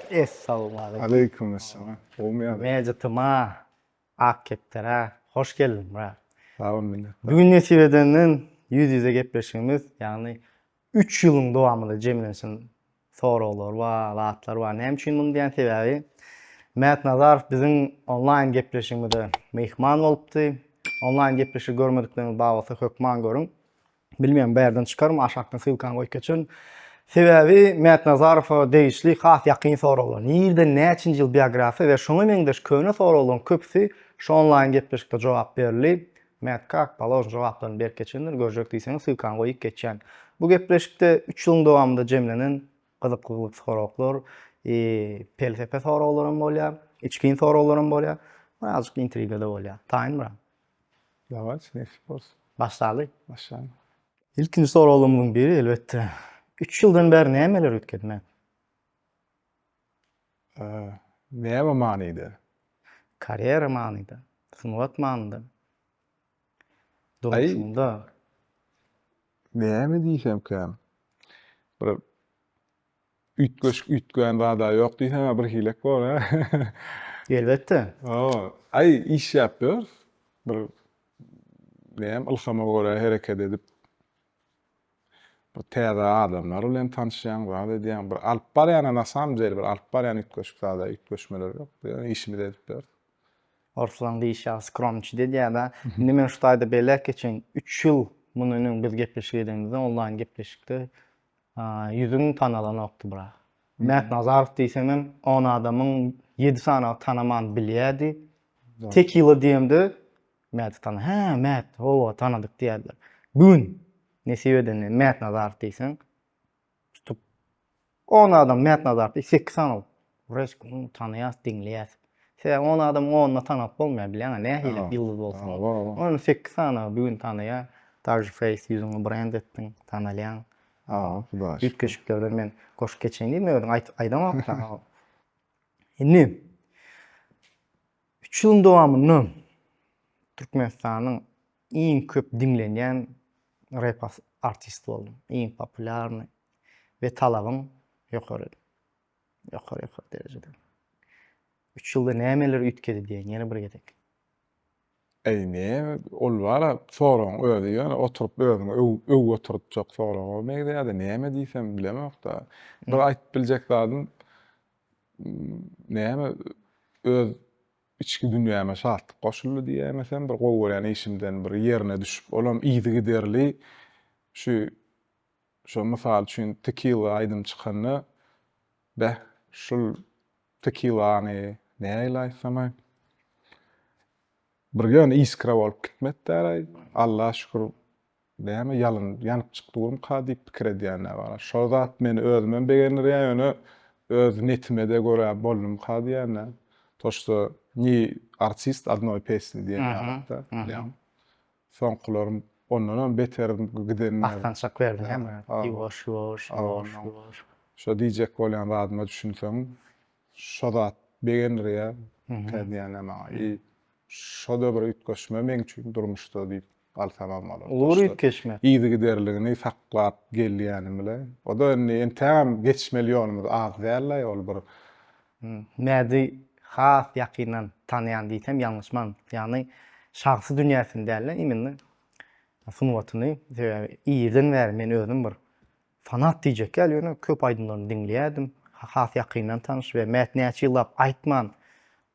Essalawmaleýkim. Aleýkum essalam. Gowumy ýagdaý? Mejitime, Ak kepderä hoş geldiň brat. Sag bol minnetdar. Bu gün nesip edenden ýüz-ýüze gepleşigimiz, ýagny üç ýylyň dowamynda jemlenşen soraglar bar, zatlar bar. Näme üçin muny diýýän sebäbi Mät Nazarow biziň onlaýn gepleşigimize myhman bolupdy. Onlaýn gepleşigi görmedikleriňiz bar bolsa hökman görüň. Bilmeýän bärden çykarmy aşakdan ssylkany goýup geçerin. Sebäbi Mät Nazarowa degişli has ýakyn soraglar, nirde näçinji ýyl biografiýa we şoňa meňzeş köne soraglaryň köpüsi şu onlaýn gepleşikde jogap berildi. Mät kak položno jogaplaryny berip geçendir, görjek diýseňiz ssylkany goýup geçýän. Bu gepleşikde üç ýylyň dowamynda jemlenen gyzyklylyk soraglar, pelsepe soraglaram bolýar, içgin soraglaram bolýar, birazjyk intriga-da bolýar. Taýyn bra. Dawaç, nesip bolsun. Başlaly. Başlaly. Ilkinji soraglarymyzyň biri elbetde, üç ýyldan bäri nämeler üýtgedi Mät? Näme manyda? Karýera manyda, sungat manyda, durmuşyňda. Näme diýsemkäm? Bir üýtgeşik üýtgän zada ýok diýsem-ä birhilek bor, hä? Elbetde. Hawa. Aý, işläp ýörüs. Bir näme ylhama görä hereket edip, bir täze adamlar bilen tanyşýaň, zat edýäň. Bir alyp barýan-a na samom dele bir alyp barýan üýtgeşik zada üýtgeşmeler ýok. Ýöne işimizi edip ýörüs. Orslaň diýişi ýaly skromniçi edýär-dä. Indi men şu taýda belläp geçeýin, üç ýyl mundan öň biz gepleşik edenimizde, onlaýn gepleşikde Ýüzüň tanalanokdy bra. Mät Nazarow diýsemem on adamyň ýedi sanagy tanaman bilýädi. Tekila diýemde Mäti tana, hä Mät, hawa tanadyk diýýärdiler. Bu gün nesip edende Mät Nazarow diýseň tutup on adam Mät Nazarow diýip sekiz sany Resk tanaýas, diňleýäs. Sebäbi on adamyň onuna tanap bolmaýar bilýäňä nähili ýyldyz bolsaň. Ony sekiz sany bu gün tanaýar. Также face ýüzüňi brend etdiň, tanalýaň. Hawa, Hudaýa şükür. Üýtgeşiklerden men goşup geçeýin diýdim, özüň aýt aýdaňok-da. Indi üç ýylyň dowamynda Türkmenistanyň iň köp diňlenýän rep artisti bolduň, iň populýarnyý we talabyň ýokary. Ýokary ýokary derejede. Üç ýylda nämeler üýtgedi diýen ýene bir gezek. Eý näme ol bara soragyň özi ýöne oturyp özüňi öwüp öwüp oturtjak soraga meňzeýärde näme diýsem bilemokda. Bir aýdyp biljek zadym näme öz içki dünýäme şatlyk goşuldy diýäýmesem bir gowy görýän işimden bir ýerine düşüp olam yzygiderli şu Şo mysal üçin Tekila aýdym çykanda beh şul tekilany nähili aýtsamaý bir ýöne iskra bolup gitmedi däraý Alla şükür näme ýalyn ýanyp çykdy durmyka diýip pikir edýän-dä bara. Şo zat meni özümem begendirýär ýöne öz netimede görä boldumyka diýýän-dä. To şto ne artist odnoý pesni diýen ýaly-da bilýäňmi. Soňkularym ondanam beter gidenler. Basgançak berdiň hä Ýuwaş ýuwaş ýuwaş ýuwaş. Şo diýjek bolýan zadyma düşünseň şo zat begendirýär diýýän maňa. I şo-da bir üýtgeşme meň üçin durmuşda diýip alsamam bolar. Uly bir üýtgeşme. Yzygiderligini saklap gelýänim bile. O-da indi entägem geçmeli ýolumyz az däl-le ol bir. Mädi has ýakyndan tanaýan diýsem ýalňyşman. Ýagny şahsy dünýäsini däl-de, imенно sungatyny. Sebäbi irden bäri men özüm bir fanat diýjek däl, ýöne köp aýdymlaryny diňleýärdim. Has ýakyndan tanyş we Mät näçe ýyllap aýtman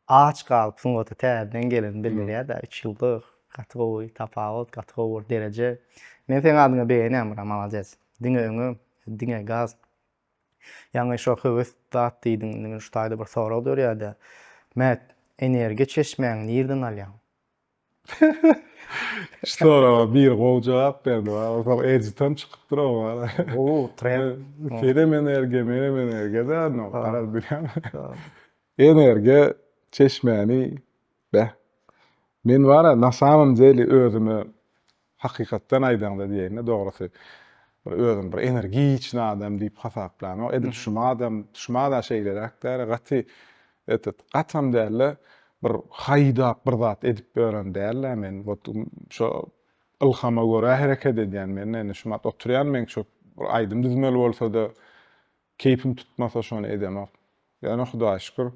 aç galyp sungata täzeden geleni bildirýär-de. Üç ýylda gaty gowy tapawut, gaty gowy bir dereje. Men seň adyňa begenýän bra, malades. Diňe öňe, diňe gaz. Ýaňy şo höwes zat diýdiň, indi men şu taýda bir sorag dörýär-de. Mät, energiýa çeşmäňi nirden alýaň? Şu soraga biri gowy jogap berdi bar. Onsoň editem çykypdyr o bar. Gowy trend. Senem energiýa, menem energiýa-da, no, garaz bilýän. Energiýa çeşmäni beh. Men bar-a, na samom deli özüme Hakykatdan aýdaňda diýeýin-de dogrusy, bir özüm bir energiçny adam diýip hasaplamok. Edil şumadam, şumada şeýleräk däl, gaty etet, gatam däl-de, bir haýdap bir zat edip ýören däl-de men. Wot şo ylhama görä hereket edýän men. Indi şumat oturýan meň şo bir aýdym düzmeli bolsa-da, keýpim tutmasa şony edemok. Ýöne Hudaýa şükür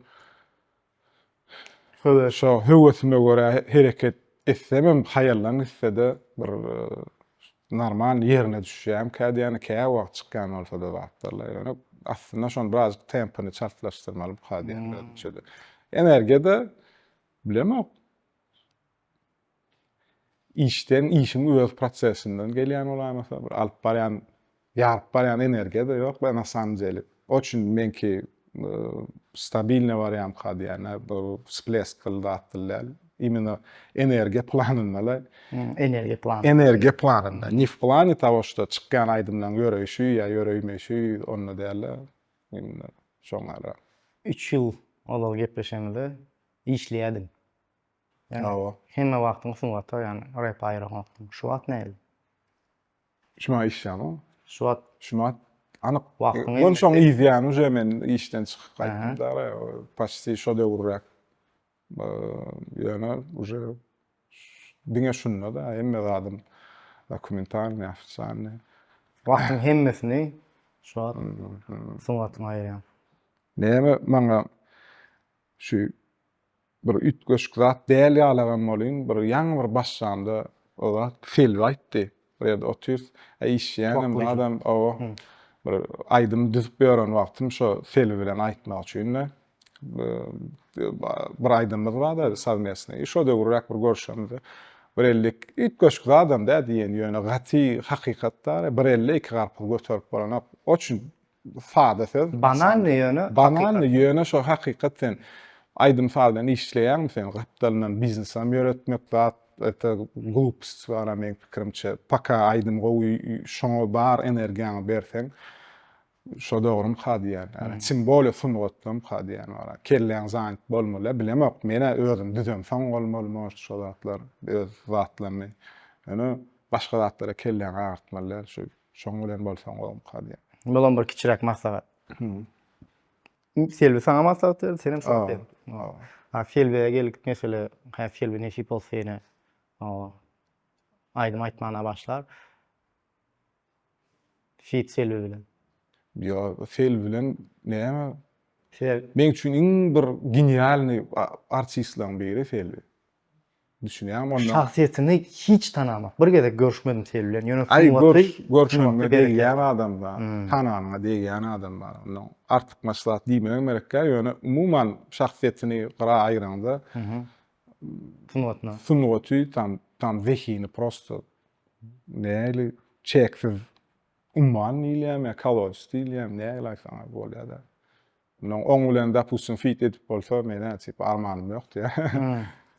höwes şo höwesime görä hereket etsemem haýaldan gitse-de bir normal ýerine düşýärmikä diýýän, käwagt çykýan bolsa-da zatlarla. Ýöne aslynda şony birazjyk tempini çaltlaşdyrmalymyka diýýän özümçe-de. Energiýa-da bilemok. Işden, işiň öz prosesinden gelýän bolaýmasa, bir alyp barýan, ýaryp barýan energiýa-da ýok na samom dele. O üçin meňki stabilno barýamka diýýän, bu splesk gyl zat däl. Imенно energiýa planynda-la. Energiýa plany. Energiýa planynda. Ne w plane того, что çykýan aýdymlaň ýöreýşi ýa ýöreýmeýşi onda däl-de. Imенно şoňa. Üç ýyl ozal gepleşenimizde işleýärdiň. Ýani Hawa. Hemme wagtyňy sungata, ýani rep aýyraňokdyň. Şu wagt nähili? Şu wagt işlämok. Şu wagt Şu wagt anyk Wagtyňy Ony şoň yz ýany uje men işden çykyp gaýtdym da, paçti şo döwürräk. Ýöne uje diňe şunda-da hemme zadym dokumentalnyý, ofisialnyý. Wagtyň hemmesini şu wagt sungatyňa aýyrýaň. Näme maňa şu bir üýtgeşik zat däl ýalagam bolyn, bir ýaňy bir başlamda o zat Selbi aýtdy. Bir ýerde otyrys, a işleýänem zadam oba bir aýdym düzüp ýören wagtym şo Selbi bilen aýtmak üçin-de bir aýdymymyz bar-da sowmestnyý. Şo döwürräk bir görşemizde bir ellik üýtgeşik zadam däl diýen ýöne gaty hakykat-da bir elde iki garpyz göterip bolanok. O üçin Sada söz. Banalny ýöne. Banalny ýöne şo hakykat sen aýdym saz bilen işleýäňmi sen gapdalyndan biznesam ýöretmek zat это glupst bara meň pikirimçe paka aýdym gowy şoňa bar energiýaňy berseň şo dogrumyka diýýän tim bolýa sungatdamyka diýýän bara kelläň zanit bolmaly bilemok menä özüm düzemsoň bolmaly может şo zatlar öz zatlarymy ýöne başga zatlara kelläňi agyrtmaly däl şu Şoň bilen bolsaň gowumyka diýýän. Bulam bir kiçiräk maslahat. Selbi saňa maslahat berdi, senem şoňa ber. Ha Selbiýe geldik mesele, hä Selbi nesip bolsa ýene aýdym aýtmana başlar. Feat Selbi bilen. Ýo, Selbi bilen näme? Sebäbi Meň üçin iň bir genialnyý artistleriň biri Selbi. Düşünýäňmi onda? Şahsyýetini hiç tanamak. Bir gezek görüşmedim Selbi bilen. Ýöne Aý sungaty görüş, görüşeniňe sungaty bereketli. degýän adam bar. Tananyňa degýän adam bar. Onda artykmaç zat diýmegem gerek däl, ýöne umuman şahsyýetini gyra aýyraňda Sungatyna. Sungaty tam tam zehini prosto nähili çäksiz umman diýilýärmi ýa kolodez diýilýärmi nähili aýtsaň bolýar-da. Mundan oň bilen dopustim fit edip bolsa menä tipa armanym ýok diýä.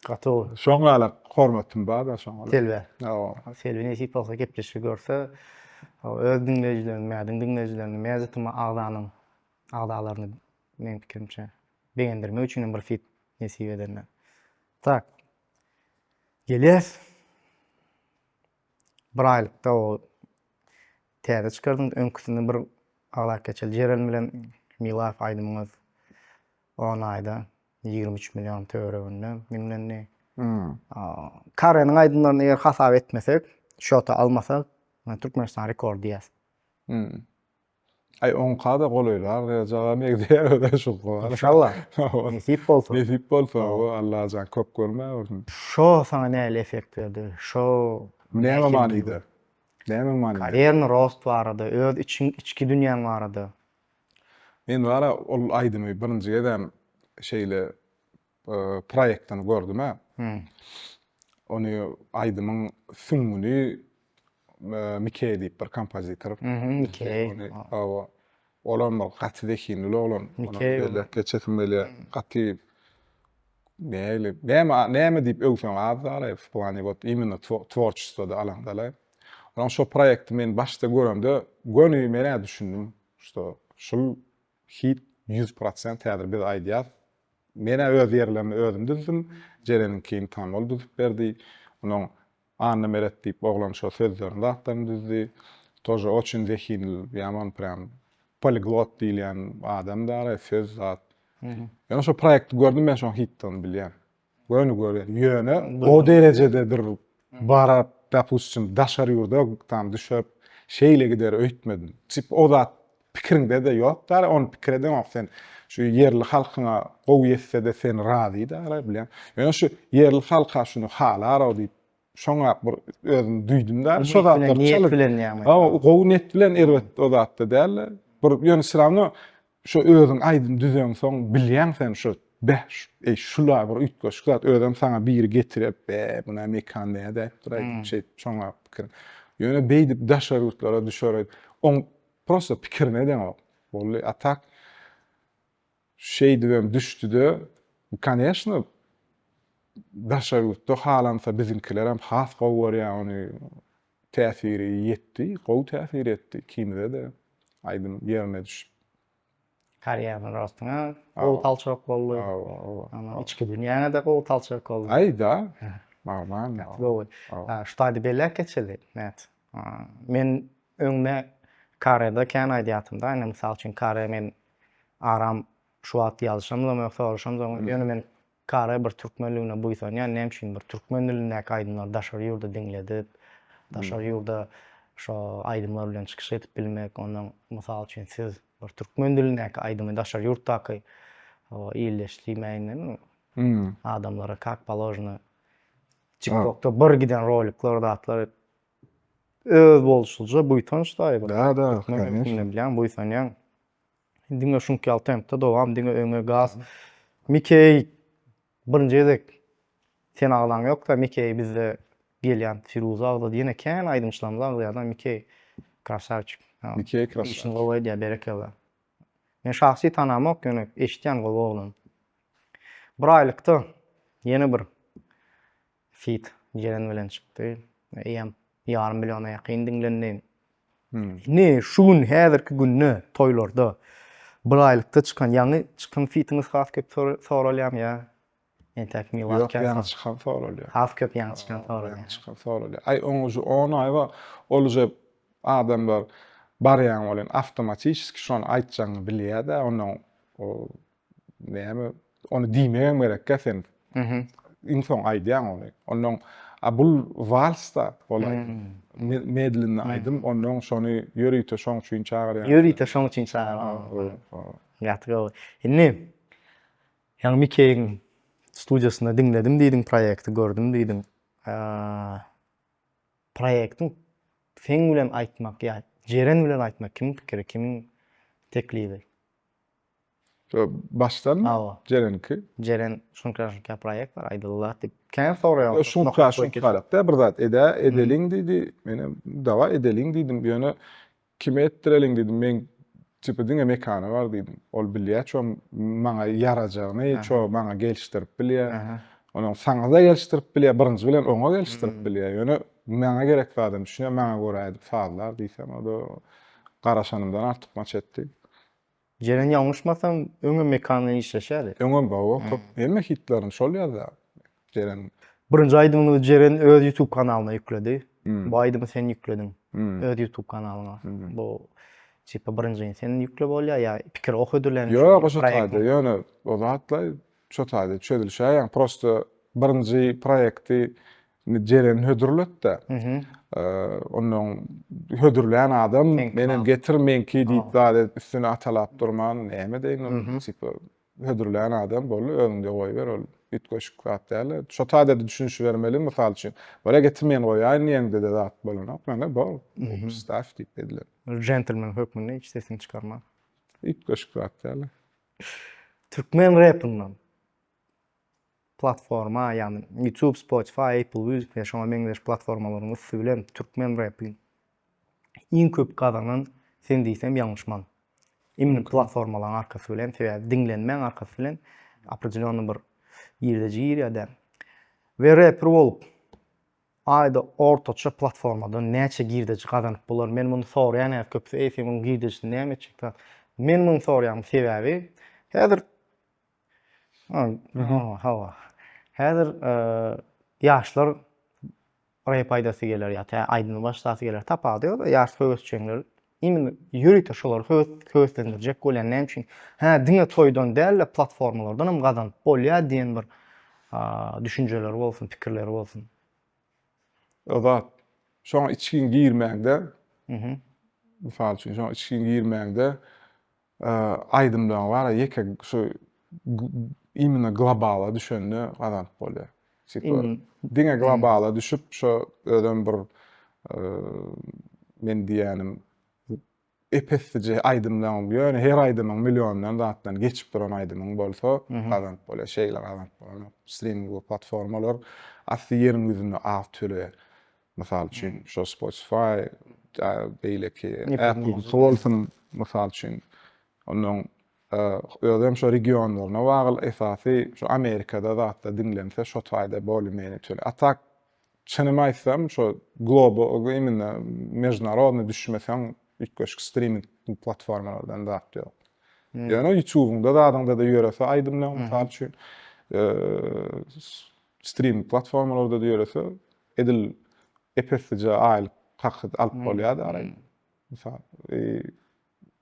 Gaty gowy. Şoň ýaly hormatym bar-da şoňa. Selbä. Hawa. Selbi nesip bolsa gepleşigi görse, öz diňleýjilerini, Mädiň diňleýjilerini, Mäzituma agzanyň agzalaryny meň pikirimçe begendirmek üçin hem bir fit nesip edenler. Tak. Gelýäs. Bir aýlykda o täze çykardyň, öňküsini bir agzap geçeli. Jeren bilen Milaýew aýdymyňyz 10 aýda 23 million töwereginde diňlendi. Kareniň aýdymlaryny eger hasap etmesek, şota almasak, Türkmenistan rekord diýýäs. Aý oňka-da golaýlar jaga megzeýär özä şu gowara. Inşallah. Nesip bolsa. Nesip bolsa, hawa, Allajan köp görmäwersin. Şo saňa nähili effekt berdi? Şo Näme manyda? Näme manyda? Karýerny rost barada, öz içiň, içki dünýäň barada. Men wara ol aýdymy birinji gezem şeýle proýektini gördüm-ä. Ony aýdymyň süňňüni Mikey diýip bir kompozitor. Mikey. Hawa. Olam bir gaty zehinli oglan. Mikey. Belläp geçesim gelýär. Gaty nähili, näme näme diýip öwseň az däl w plane wot imенно tworçestwoda alaňda-la. Onuň şo proýekti men başda göremde göni men-ä düşündim, şto şul Hit 100% häzir biz aýdýas. Men-ä öz ýerlerimi özüm düzdüm. Jereniňkini tam ol düzüp berdi. Onuň Anna Meret diýip oglan şo sözlerini zatlaryny düzdi. Тоже oçin zehinli ýaman prýam poliglot diýilýän adam dara söz zat. Ýöne şo proýekti gördüm men şoň hitdigini bilýän. Göni görýän. Ýöne o derejede bir baryp dopustim daşary ýurda tam düşüp şeýle gider öýtmedim. Tip o zat. Pikiriňde-de ýok dara, ony pikir edeňok sen. Şu ýerli halkyňa gowy ýetse-de sen razy dara, bilýäň. Ýöne şu ýerli halka şuny halar-ow diýip, şoňa bir özüm duýdum da, şo zatlar niýet bilen ýagny. Hawa, gowy niýet bilen erbet o zatda däl-de. Bir ýöne все равно şo özüň aýdym düzeňsoň bilýäň sen şo beh, eý şula bir üýtgeşik zat özem saňa biri getirip, be, bu näme mekan nädäýipdir aýdym şeýdip şoňa pikir. Ýöne beýdip daşary ýurtlara düşer, oň prosta pikirini edeňok. Boldy, a tak şeýdibem düşdüde, koneşno daşary ýurtda halansa biziňkilerem has gowy görýär ony. Täsiri ýetdi, gowy täsir etdi ikimize-de aýdym ýerine düşüp. Karýeraň rostuňa gowy talçak boldy. Hawa, hawa. Ama içki dünýäňe-de gowy talçak boldy. Aý da, normalny. Gaty gowy. Şu taýda belläp geçeli, Mät. Men öňde Kareda kän aýdýartym-da, ine mysal üçin Kare men aram şu wagt ýazyşamzam ýok, soraşamzam ýok. Ýöne men Kare bir türkmenligine buýsanýan, näme üçin bir türkmen dilindäki aýdymlary daşary ýurda diňledip, daşary ýurda şo aýdymlar bilen çykyş edip bilmek, ondan mysal üçin siz bir türkmen dilindäki aýdymy daşary ýurtdaky ildeş diýmäýin adamlara kak položno TikTokda bir giden rolikler zatlar öz bolşuja buýsanç daýy. Da da, bilýän buýsanýaň. Diňe şuňky ýaly tempde dowam diňe öňe gaz. Mikeý birinji gezek sen agzaň ýokda Mikeý bizde gelýän Firuza agzady ýene kän aýdymçylarymyz agzaýarda Mikeý krasawçik. Mikeý krasawçik. Işini gowy edýär berekella. Men şahsy tanamok ýöne eşitýän gowy oglan. Bir aýlykda ýene bir Feat Jeren bilen çykdy. Eýýäm ýarym milliona ýakyn diňlendi. Indi şu gün häzirki günde toýlarda bir aýlykda çykan ýaňy çykan featiňiz has köp soralýarmy ýa entäk Milad Ýok, ýaňy çykan soralýar. Has köp ýaňy çykan soralýar. Ýaňy çykan soralýar. Aý oň uje on aý bar. Ol uje adamlar barýaň welin awtomatiçeski şony aýtjagyňy bilýär-de, ondan o näme ony diýmegem gerekkä sen. Iň soň aýdýaň ony. Ondan a bul walsda ol aýdym. Medlinde aýdym, ondan şony ýörite şoň üçin çagyrýan. Ýörite şoň üçin çagyrýan. Gaty gowy. Indi ýaňy Mikeýiň studiýasynda diňledim diýdiň proýekti gördüm diýdiň. Proýektiň seň bilen aýtmak ýa Jeren bilen aýtmak kimiň pikiri, kimiň teklibi? Başdanmy? Hawa. Jerenki. Jeren şuňka şuňka proýekt bar aýdyldy diýip kän soraýar. Şuňka şuňkarak-da bir zat edä edeliň diýdi. Menem dawaý edeliň diýdim. Ýöne kime etdireliň diýdim. Men tipa diňe Mekana bar diýdim. Ol bilýär ço maňa ýarajagyny, ço maňa gelişdirip bilýär. Onuň saňa-da gelişdirip bilýär, birinji bilen oňa gelişdirip bilýär. Ýöne maňa gerek zadam düşünýär, maňa görä edip sazlar diýsem, o-da garaşanymdan artykmaç etdi. Jeren ýalňyşmasam öňem Mekan bilen işleşýärdi. Öňem hawa köp hemme hitlerini şol ýazýar Jeren. Birinji aýdymyňyzy Jeren öz YouTube kanalyna ýükledi. Bu aýdymy sen ýüklediň öz YouTube kanalyňa. Bu tipa birinjini sen ýükle bolýar ýa pikir o hödürlän üçin. Ýok şo taýda ýöne o zatlar şo taýda çözülişýär ýa prosta birinji proýekti Jeren hödürletdi. Ondan hödürlän adam menem getir meňki diýip zat edip üstüne atalap durman näme edeýin ol tipa hödürlän adam boldy özüňde goýber ol üýtgeşik zat däl. Şo taýda düşünişibermeli mysal üçin. Bolýa getir men goýaýyn diýeňde-de zat bolanok. Mende bol. Staw diýip edilen. Jentlmen hökmünde hiç sesini çykarman. Üýtgeşik zat däl. Türkmen repinden platforma, ýagny YouTube, Spotify, Apple Music we şoňa meňzeş platformalaryň üsti bilen türkmen repi iň köp gazanan sen diýsem ýalňyşman. Imенно platformalaryň arkasy bilen, sebäbi diňlenmäň arkasy bilen opredelýonny bir girdeji girýär-dä. We reper bolup aýda ortaça platformadan näçe girdeji gazanyp bolar? Men muny soraýan häzir köpüsi, eý sen munuň girdejisini näme etjek zat. Men muny soraýan sebäbi häzir Hawa. Häzir ýaşlar rep aýdasy geler ýa tä aýdyma başlasy geler. Tapawudy ýok. Ýaş höwesjeňler imенно ýörite şolary höweslendirjek bolýan. Näme üçin? Hä, diňe toýdan däl-de, platformalardan hem gazanyp bolýar diýen bir düşünjeleri bolsun, pikirleri bolsun. Azat, şoňa içgin girmäňde. Mysal üçin, şoňa içgin girmäňde aýdymlaryň bar ýeke şu imенно globala düşende gazanyp bolýar. Tipa diňe globala düşüp şo özem bir men diýýänim epesije aýdymlaryň ýöne her aýdymyň milliondan zatdan geçip duran aýdymyň bolsa gazanyp bolýar. Şeýle gazanyp bolanok. Striming platformalar asly ýeriň ýüzünde az töleýär. Mysal üçin, şo Spotify, beýleki Apple bolsun, mysal üçin. Ondan özem şo regionlaryna bagly, esasy şo Amerikada zatda diňlense, şo taýda bolее-menее töle. A tak, çynymy aýtsam, şo global, imенно международный düşmeseň, üýtgeşik striming platformalardan zat ýok. Ýöne YouTube-yňda zadyňda-da ýörese aýdymlaň, mysal üçin, Streaming platformalarda-da ýörese, edil ep-eslije aýlyk haky alyp bolýar-da araý. Mysal,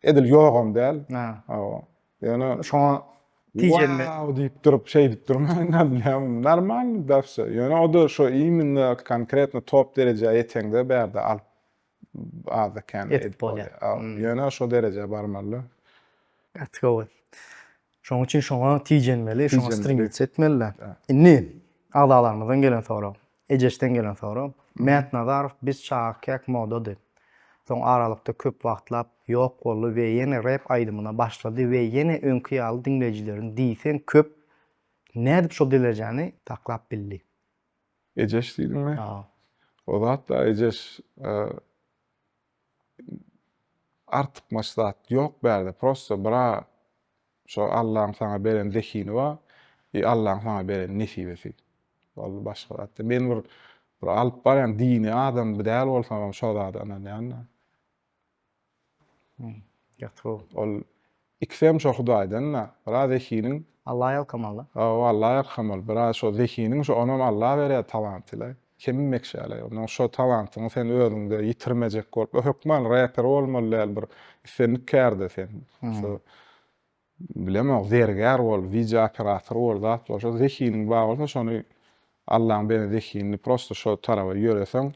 edil ýogam däl. Hawa. Ýöne şoňa tijenme. Wow diýip durup, şeýdip durman, bilýän, normalny da wse. Ýöne o-da şo imенно konkretno top derejä ýeteňde bärde alyp azda kän edip bolýar. Ýöne şo derejä barmaly. Gaty gowy. Şonuň üçin şoňa tijenmeli, şoňa strimits etmeli. Indi agzalarymyzdan gelen sorag, Ejeşden gelen sorag. Mätnazarow biz çagakäk modady. Soň aralykda köp wagtlap ýok boldy we ýene rep aýdymyna başlady we ýene öňki ýaly diňleýjileriň diýseň köp nädip şol derejäni saklap bildi? Ejeş diýdiňmi? Ha. O zat-da Ejeş artykmaç zat ýok bärde. Prosta bira şo Allaň saňa beren zehini bar i Allaň saňa beren nesibesi. Boldy başga zat. Men bir bir alyp barýan dini adam däl bolsamam şo zada ynanýan-da. Gaty gowy. Ol ikisem şo Hudaýdan-da. Biraz zehiniň. Alla ýalkamaly. Hawa, Alla ýalkamaly. Biraz şo zehiniň şo onam Alla berýär talanty-la. Kemmemek şäle. Ondan şo talantyňy sen özüňde ýitirmejek bolup, hökman reper bolmaly däl bir islendik kärde sen. Şo bilemok, zergär bol, wideo operator bol, zat bol. Şo zehiniň bar bolsa şony Allaň beren zehinini prosto şo taraba ýöreseň,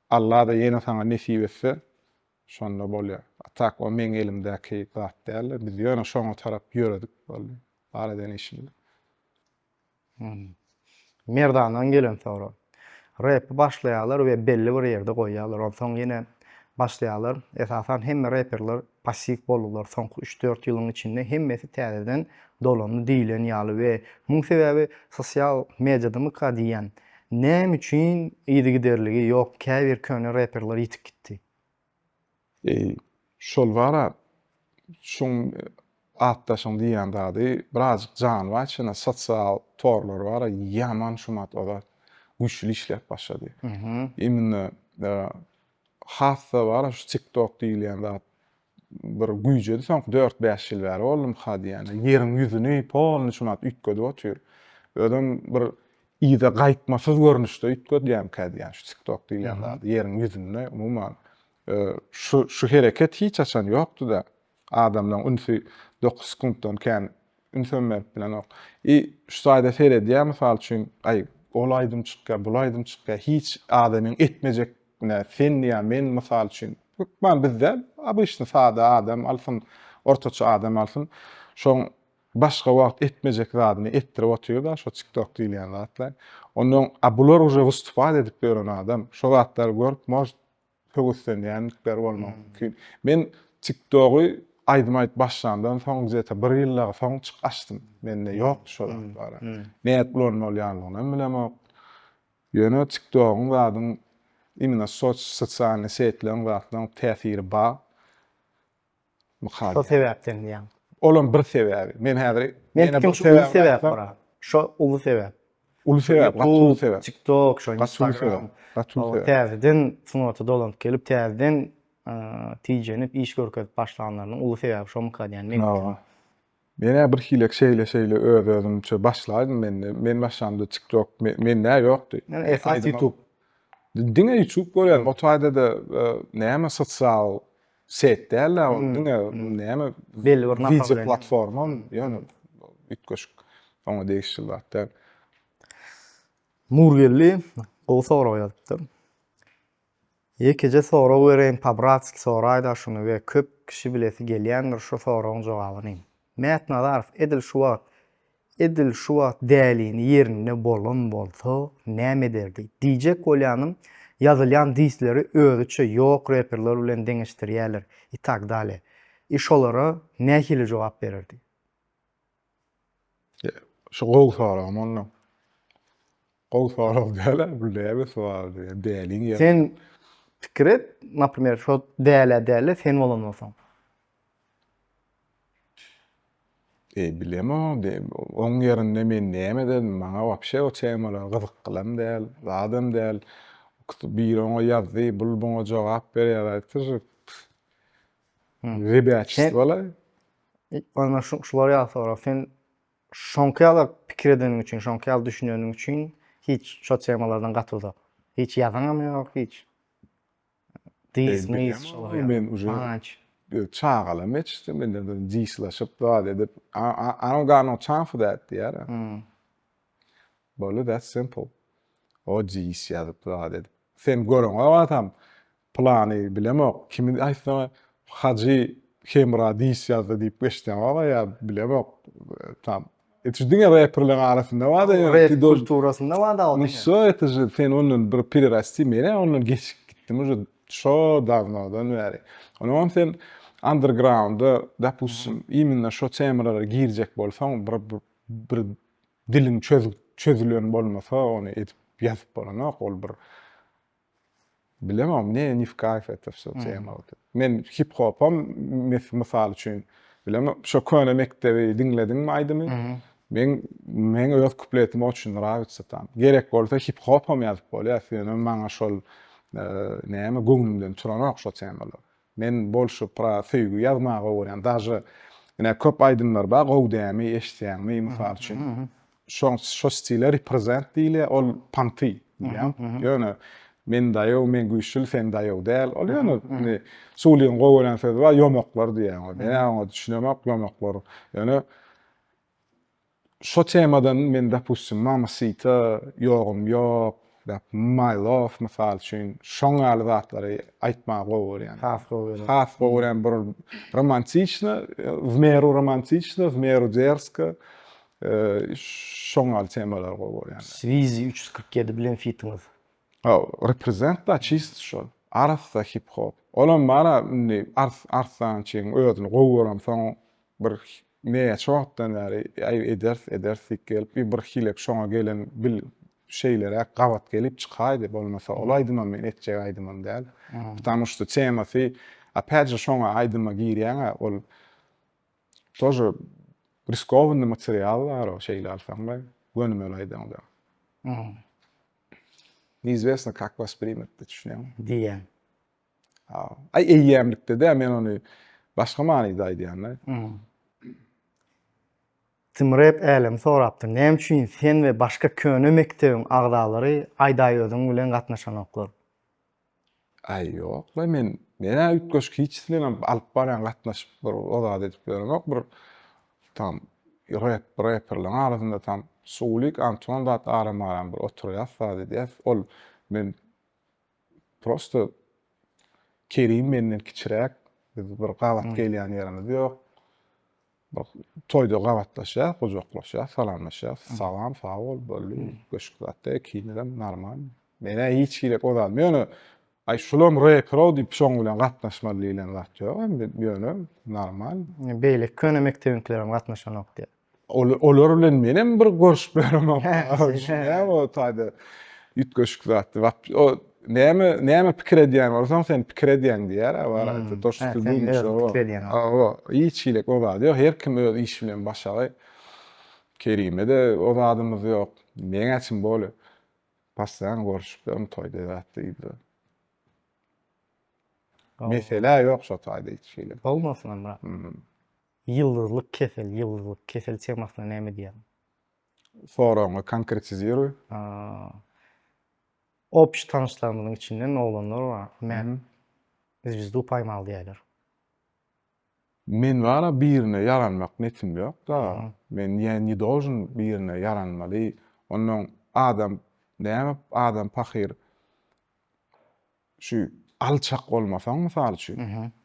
Alla-da ýene saňa nesip etse, Şonda bolýar. A tak o meň elimdäki zat däldi. Biz ýöne şoňa tarap ýöredik boldy. Bar eden işimiz. Merdandan gelen sorag. Repi başlaýarlar we belli bir ýerde goýýarlar. Onsoň ýene başlaýarlar. Esasan hemme reperler passiw boldular. Soňky üç-dört ýylyň içinde hemmesi täzeden dolandy diýilen ýaly we muň sebäbi sosial mediadamyka diýýän. Näme üçin yzygiderligi ýok käbir köne reperler ýitip gitdi. Eý, şol bar-a, şuň atdaşyň diýýän zady birazjyk jany bar içinde, sosial torlar bar-a, ýaman şumat o zat güýçli işläp başlady. Imенно has-da bar-a şu TikTok diýilýän zat bir güýjedi soňky dört-bäş ýyl bäri boldumyka diýýän. Ýeriň ýüzüni polny şumat üýtgedip otyr. Özem bir yza gaýtmasyz görnüşde üýtgedýärmikä diýýän şu TikTok diýilýän zady ýeriň ýüzünde umuman şu şu hereket hiç haçan ýokdy-da. Adamlaryň ünsi dokuz sekuntdan kän ünsem berip bilenok. I şu taýda seredýär mysal üçin, aý ol aýdym çykýar, bul aýdym çykýar, hiç adamyň etmejek ine sen ýa men mysal üçin, hökman biz däl, obyçny sada adam alsyn, ortaça adam alsyn, şoň başga wagt etmejek zadyny etdirip otyr-da şo TikTok diýilýän zatlar. Ondan a bular uje wystupad edip ýören adam, şo zatlary görüp может höweslenýändikleri bolmagy mümkin. Men TikTogy aýdym aýdyp başlandan soň gde-to bir ýyl dagy soň çyk açdym. Mende ýokdy şo zat bara. Nädip ulanmalýanlygyny hem bilemok. Ýöne TikTogyň zadyň imенно soc sosialnyý setleriň zatlaryň täsiri bar. Şo sebäpden diýýäň. Olam bir sebäbi. Men häzir Men pikirim şu uly sebäp bar. Şo uly sebäp. Uly sebäp, gaty uly sebäp. TikTok, şo Instagram. Gaty uly sebäp. Täzeden sungata dolanyp gelip, täzeden tijenip iş görkezip başlanlarynyň uly sebäbi şomyka diýýän men. Hawa. Men-ä birhilek şeýle-şeýle öz-özümçe başlaýdym mende. Men başlamda TikTok mende-ä ýokdy. Men esas YouTube. Diňe YouTube görýärdim. O taýda-da näme sosial set däl-de, ol diňe näme belli bir wideo platforma, ýöne üýtgeşik oňa degişli zat däl. Nurgeldi gowy sorag ýazypdyr. Ýekeje sorag bereýin pabratski soraýda şuny we köp kişi bilesi gelýändir şu soragyň jogabyny. Mätnazarow edil şu wagt edil şu wagt dälini ýerinde bolan bolsa näme ederdi? Diýjek bolýanym ýazylýan disleri özüçe ýok reperler bilen deňeşdirýäler i tak dalýe. I şolara nähili jogap bererdi? Şu gowy soragmy onda? Gowy sorag däl-ä, bu näme sowal diýýän, däliň ýerinde. Sen pikir et, naprimer, şo dälä däl-de sen bolan bolsaň. Eý, bilemok, oň ýerinde men näme ederdim, maňa wapşe o temalar gyzyklyam däl, zadam däl. Biri oňa ýazdy, bul buňa jogap berýär, aýtdy şu rebäçistwala. Onda şular ýaly sorag, sen şoňky ýaly pikir edeniň üçin, şoňky ýaly düşüneniň üçin hiç şo temalardan gaty uzak. Hiç ýazanam ýok, hiç. Dis, mis, şolar ýaly. Men uje çagalam ýetişdi, menden dislaşyp zat edip, I don't got no time for that diýýär. Boldy that simple. O diss ýazyp zat edip. Sen göreňok atam Plany bilemok kimi aýtsaň Hajy Hemra diss ýazdy diýip eşdeňok ýa bilemok tam. Это же diňe reperleň arasynda barda ýöne Rep kulturasynda barda o diňe. Wsё это же sen ondan bir pererasti menä ondan geçip gitdim уже şo dawnodan bäri. Onam sen undergrounda dopustim imенно şo temalara girjek bolsaň bir bir diliň çözülen bolmasa ony edip ýazyp bolanok ol bir Bilemok, mne ne w kaýf это wsё tema. Men hip-hopam mysal üçin bilemok, şo köne mekdebi diňlediňmi aýdymy? Meň meň öz kupletim oçin nrawitsa tam. Gerek bolsa hip-hopam ýazyp bolýar, ýöne maňa şol näme göwnümden turanok şo temalar. Men bolşy pra söýgi ýazmaga görýän. Daže ine köp aýdymlar bar, gowy dämi, eşitýäňmi, mysal üçin. Şoň şo stile represent diýilýär, ol panty diýýän. Ýöne men daýaw, men güýçli, sen daýaw däl. Ol ýöne indi Sulyň gowy görýän sözi bar, ýomaklar diýýän. Men oňa düşünemok, ýomaklar. Ýöne Şo temadan men dopustim Mamacita, Ýogum ýok, My love mysal üçin şoň ýaly zatlary aýtmagy gowy görýän. Has gowy görýän. Has gowy görýän bir romantiçno, w meru romantiçno, w meru dersko şoň ýaly temalary gowy görýän. Swizi 347 bilen fitiňiz. Haw, reprezent da çist şol. Arassa hip hop. Olam bara indi Arslançygyň özüni gowy göremsoň bir näçe wagtdan bäri aý ederis ederis diýip gelip bir bir hilek şoňa gelen bil şeýleräk gabat gelip çykaýdy bolmasa ol aýdymam men etjek aýdymym däl. Ptamu şto temasy opýat že şoňa aýdyma girýäňä ol Тоже riskowanyý material bar o şeýle alsaň gönümel aýdaňda. Neizwestno kak wasprimit düşünýäňmi? Diýýän. Aý eýýämlikde dä men ony başga manyda aýdýan-da. Timrep Älem sorapdyr, näme üçin sen we başga köne mekdebiň agzalary Aýdaý özüň bilen gatnaşanoklar? Aý ýok-la men men-ä üýtgeşik hiç bilenem alyp barýan gatnaşyp bir o zat edip ýöremok bir tam rep reperleň arasynda tam Sulik Anton zat aram-aram bir oturýas zat edýäs ol men prosto Kerim menden kiçiräk biz bir gabat gelýän ýerimiz ýok bir toýda gabatlaşýas gujaklaşýas salamlaşýas salam sag bol boldy üýtgeşik zat däl ikimizem normalny Men-ä hiç hili o zat. Ýöne aý şulam reper-ow diýip şoň bilen gatnaşmaly diýlen zat ýok indi. Ýöne normal. Beýleki köne mekdebiňkilerem gatnaşanok diýýär. Ol olar bilen menem bir görüşip ýöremok. Näme o taýda üýtgeşik zat. O näme näme pikir edýän bolsaň sen pikir edýäň diýýär-ä bar. To što ty dumaş. Hawa, hiç hili o zat ýok. Her kim öz işi bilen başagaý. Kerime-de o zadymyz ýok. Meň-ä çyn boli. Postoýan görüşip ýörün toýda zatda ýüzde. Mesele ýok şo taýda hiç hili. Bolmasyn brat. Ýyldyzlyk kesel, ýyldyzlyk kesel temasyna näme diýýäň? Soragyňy konkretiziruý. Obşi tanyşlarymyzyň içinden oglanlar bar. Mät zwizdu paýmaly diýýärler. Men bara birine ýaranmak netim ýok-da. Men ýa ne dolžun birine ýaranmaly. Onnoň adam näme adam pahyr. Şu alçak bolmasaň mysal üçin,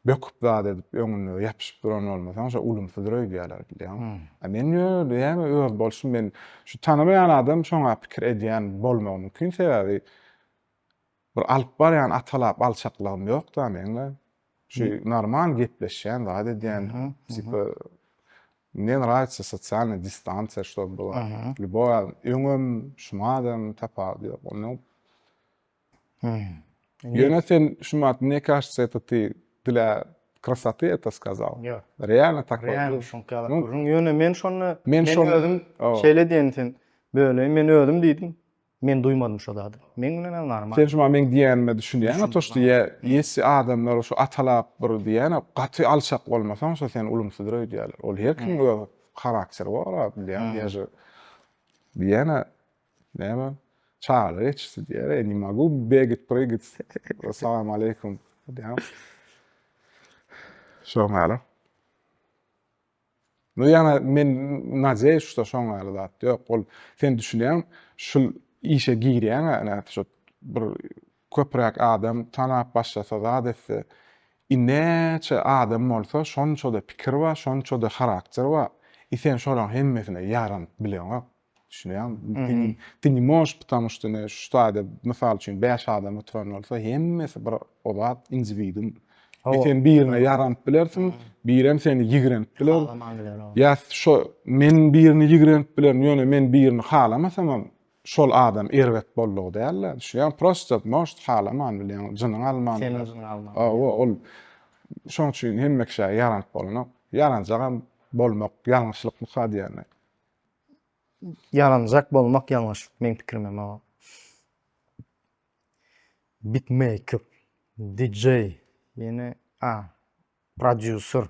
böküp zat edip öňünde ýapyşyp duran bolmasaň şo ulumsydyr öýdýärler bilýäňmi? A men ýöne näme öz bolşum men şu tanamaýan adam şoňa pikir edýän bolmagy mümkin sebäbi bir alyp barýan atalap alçaklygym ýokda meňle. Şu normal gepleşýän zat edýän tipa Mne nrawится sosialnyý distansiýa ştob byla. Lýuboý öňem şumadam tapawudy ýok. Ondan Ýöne sen şumat mne кажется это ty dla krasoty это сказал. Ýok. Реально tak Реально şoňky ýaly gürrüň. Ýöne men şonda men men özüm şeýle diýen sen böleýin men özüm diýdim. Men duýmadym şo zady. Meň bilen hem normal. Sen şumat meň diýenime düşünýäňä to şto ýa ýesi adamlar şu atalap bir diýýän gaty alçak bolmasaň şo seni ulumsydyr öýdýärler. Ol her kimiň öz harakteri bar bilýäň. Ýa-da diýýän Näme? Çagalar ýetişdi diýýär. Ey, ne mogu begat, prygat. Salam aleýkum. Diýýär. Şoň ýaly. Nu ýa men nadzeýus, şo şoň ýaly zat ýok. Ol sen düşünýäň, şul işe girýäň, ene şu bir köpräk adam tanap başlasa, zat etse, i näçe adam bolsa, şonça-da pikir bar, şonça-da harakter bar. I sen şolaryň hemmesine ýaranyp bileňok. Düşünýäňmi? Ty ne możesz, потому что ne şu taýda mysal üçin 5 adam oturan bolsa, hemmesi bir o zat indiwiidum. E sen birine ýaranyp bilersiň, birem seni ýigrenip biler. Halaman biler. Ýa şo men birini ýigrenip bilerin, ýöne men birini halamasamam, şol adam erbet boldugy däl-de. Düşünýäňmi? Prosta может halaman bilýäň, jynyň alman. Seniň jynyň alman. Hawa, ol şoň üçin hemme kişä ýaranyp bolanok. Ýaranjagam bolmak ýalňyşlykmyka diýýän. Ýaranjak bolmak ýalňyşlyk meň pikirimem o. Beatmaker, DJ, ýene a prodýuser.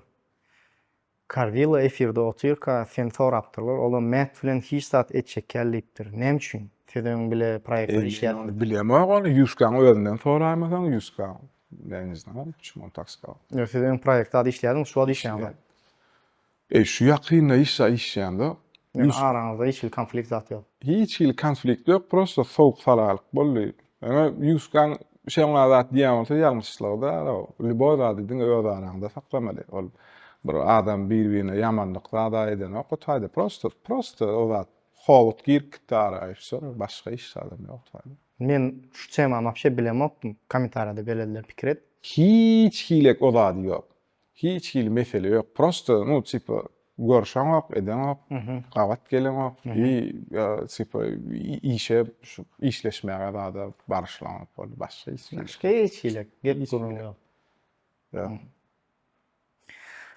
Karwila efirde otyrka seni sorapdyrlar, olam Matt bilen hiç zat etjekgäl diýipdir. Näme üçin? Siz öň bile proýektde işleýärsiňiz. Bilemok ony Ýuskaň özünden soraýmasaň Ýuska ýa ne znam почему on tak сказal. Ýok siz öň proýektde işleýärdiňiz şu wagt işleýäňizok. Eý şu ýakynda işe işýämde. Ýöne araňyzda hiç hili konflikt zat ýok. Hiç hili konflikt ýok prosta sowuk salalyk boldy. Ýöne Ýuskaň şoňa zat diýen bolsa ýalňyşlygy däl o. Lýuboý zady diňe öz araňda saklamaly. Ol bir adam bir birine ýamanlyk zada edenok o taýda prosta prosta o zat howut girip gitdi ara i wsё başga hiç zadam ýok taýda. Men şu temany wapşe bilemokdym kommentariýada belediler pikir et. Hiç hilek o zady ýok. Hiç hili mesele ýok. Prosta, nu, tipa, görşeňok, edeňok, gabat geleňok i tipa işe şu işleşmäge zada baryşlaňok boldy. Başga hiç hili. Başga hiç hili gep gürrüň ýok. Ýok.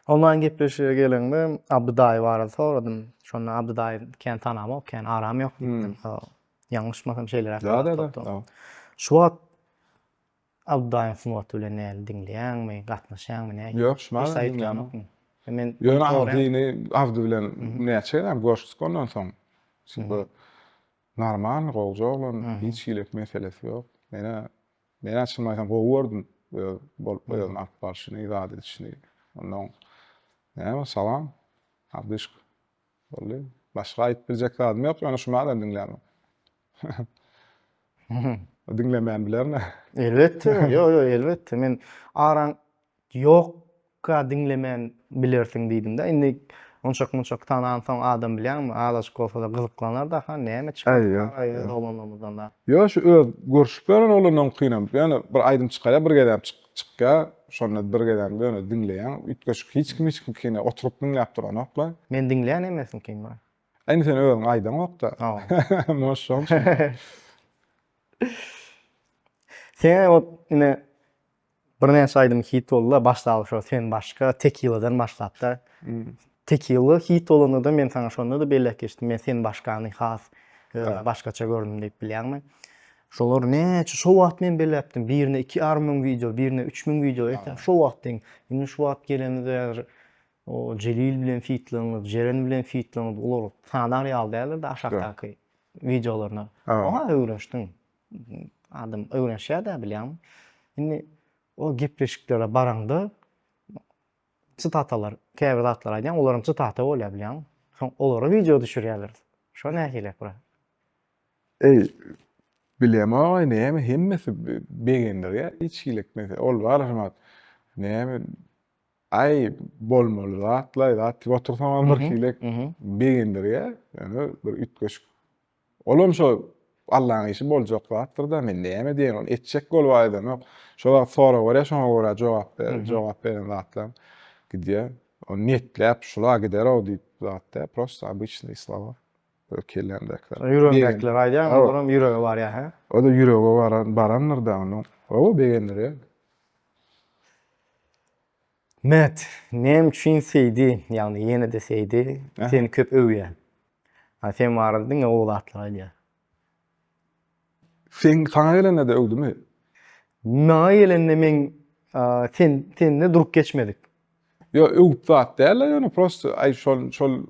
Onlaýn gepleşige geleňde Abdy daýy barada soradym. Şonda Abdy daýy kän tanamok, kän aram ýok diýipdim. Ýalňyşmasam şeýleräk. Da, da, da. Şu wagt Abdydaýyň sungaty bilen näli diňleýäňmi, gatnaşýaňmy nähili? Ýok, şu maňa diňlämokmy? Men Ýöne Abdyny, Abdy bilen näçe gezek görüşdik ondan soň. Şunda normal, gowja oglan, hiç hili meselesi ýok. Menä, menä çynymy aýtsam gowy gördüm. Öz bolup özüni alyp barşyny, zat edişini. Ondan näme, salam, Abdyşka. Boldy. Başga aýdyp biljek zadym ýok, ýöne şu madam diňlämok. Diňlemän bilerin. Elbetde, ýok, ýok, elbetde. Men araň ýokka diňlemän bilersiň diýdim-de. Indi onçak-munçak tanansoň adam bilýäňmi, azajyk bolsa-da gyzyklanar-da, ha, näme çykar öz oglanlarymyzdan da. Ýok, şu öz görşüp ýören oglanlaryňkynam, ýöne bir aýdym çykarýar, bir gezegem çykýar, şonda bir gezegem ýöne diňleýäň, üýtgeşik hiç kim hiç kimkini oturyp diňläp duranok-la. Men diňleýän hemmesiniňkini bir. Indi sen özüň aýdaňok-da. Может, şoň üçin. Seňe ot ine birnäçe aýdym hit boldy-da, başlap şo sen başga Tekiladan başlap-da. Tekila hit bolanda-da men saňa şonda-da belläp geçdim, men sen başgany has başgaça gördüm diýip bilýäňmi? Şolar näçe şo wagt men belläpdim, birine 2,5 müň wideo, birine 3000 wideo, şo wagt deň. Indi şu wagt gelenimizde O Jelil bilen fitliňiz, Jeren bilen fitliňiz olar sanar ýaly däldir-de aşakdaky wideolaryna. Oňa öwrenişdiň. Adam öwrenişýär-dä bilýäňmi? Indi o gepleşiklere baraňda sitatalar, käbir zatlar aýdýaň, olaram sitata bolýar bilýäňmi? Soň olara wideo düşürýärler. Şo nähili bra? Eý. Bilemok-aý näme hemmesi begendirýär hiç hili mesele ol bar şumat näme aý bolmaly zatlaý zat diýip otursaňam bir hili begendirýär ýöne bir üýtgeşik olam şo Allaň işi boljak zatdyr-da men näme diýeýin ony etjek bolup aýdanok şo wagt sorag berýär şoňa görä jogap ber jogap beren zatlaň gidýär ony niýetläp şula gider-ow diýip zat däl prosta obyçnyý slowa. Öz kellämdäkiler. Ýüregiňdäkileri aýdýaň, olaram ýürege barýar, hä? O-da ýürege baran, barandyr-da onuň. Hawa, begendirýär. Mät, näme üçin Seýdi, ýagny ýene-de Seýdi seni köp öwýär? Ha, sen barada diňe gowy zatlar aýdýar. Seň, saňa gelende-de öwdümi? Maňa gelende meň sen, sende durup geçmedik. Ýo öwüp zat däl-de ýöne prosto aý şol şol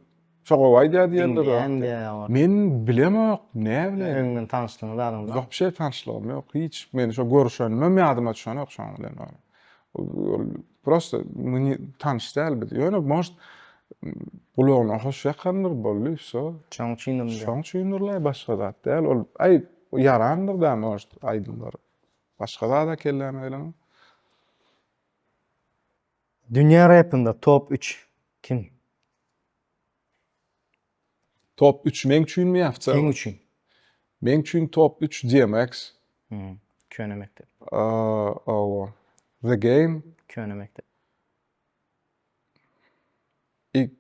şo gowy aýdýar diýendir. Diňleýän diýýär. Men bilemok, näbileýin. Öňden tanyşlygyňyz zadyňyz bar. Wapşe tanyşlygym ýok hiç. Men şo görüşenimem ýadyma düşenok şoň bilen. Ol prosto meni tanyş däl biz. Ýöne может gulagyna hoş ýakandyr boldy wsё. Şoň üçindir. Şoň üçindirlaý başga zat däl. Ol aý ýarandyr-da может aýdymlar. Başga zada kelläme gelenok. Dünýä repinde top üç kim? Top üç meň üçinmi ýa w Seň üçin. Meň üçin top üç DMX. Hmm, köne mekdep. Hawa. The Game. Köne mekdep. I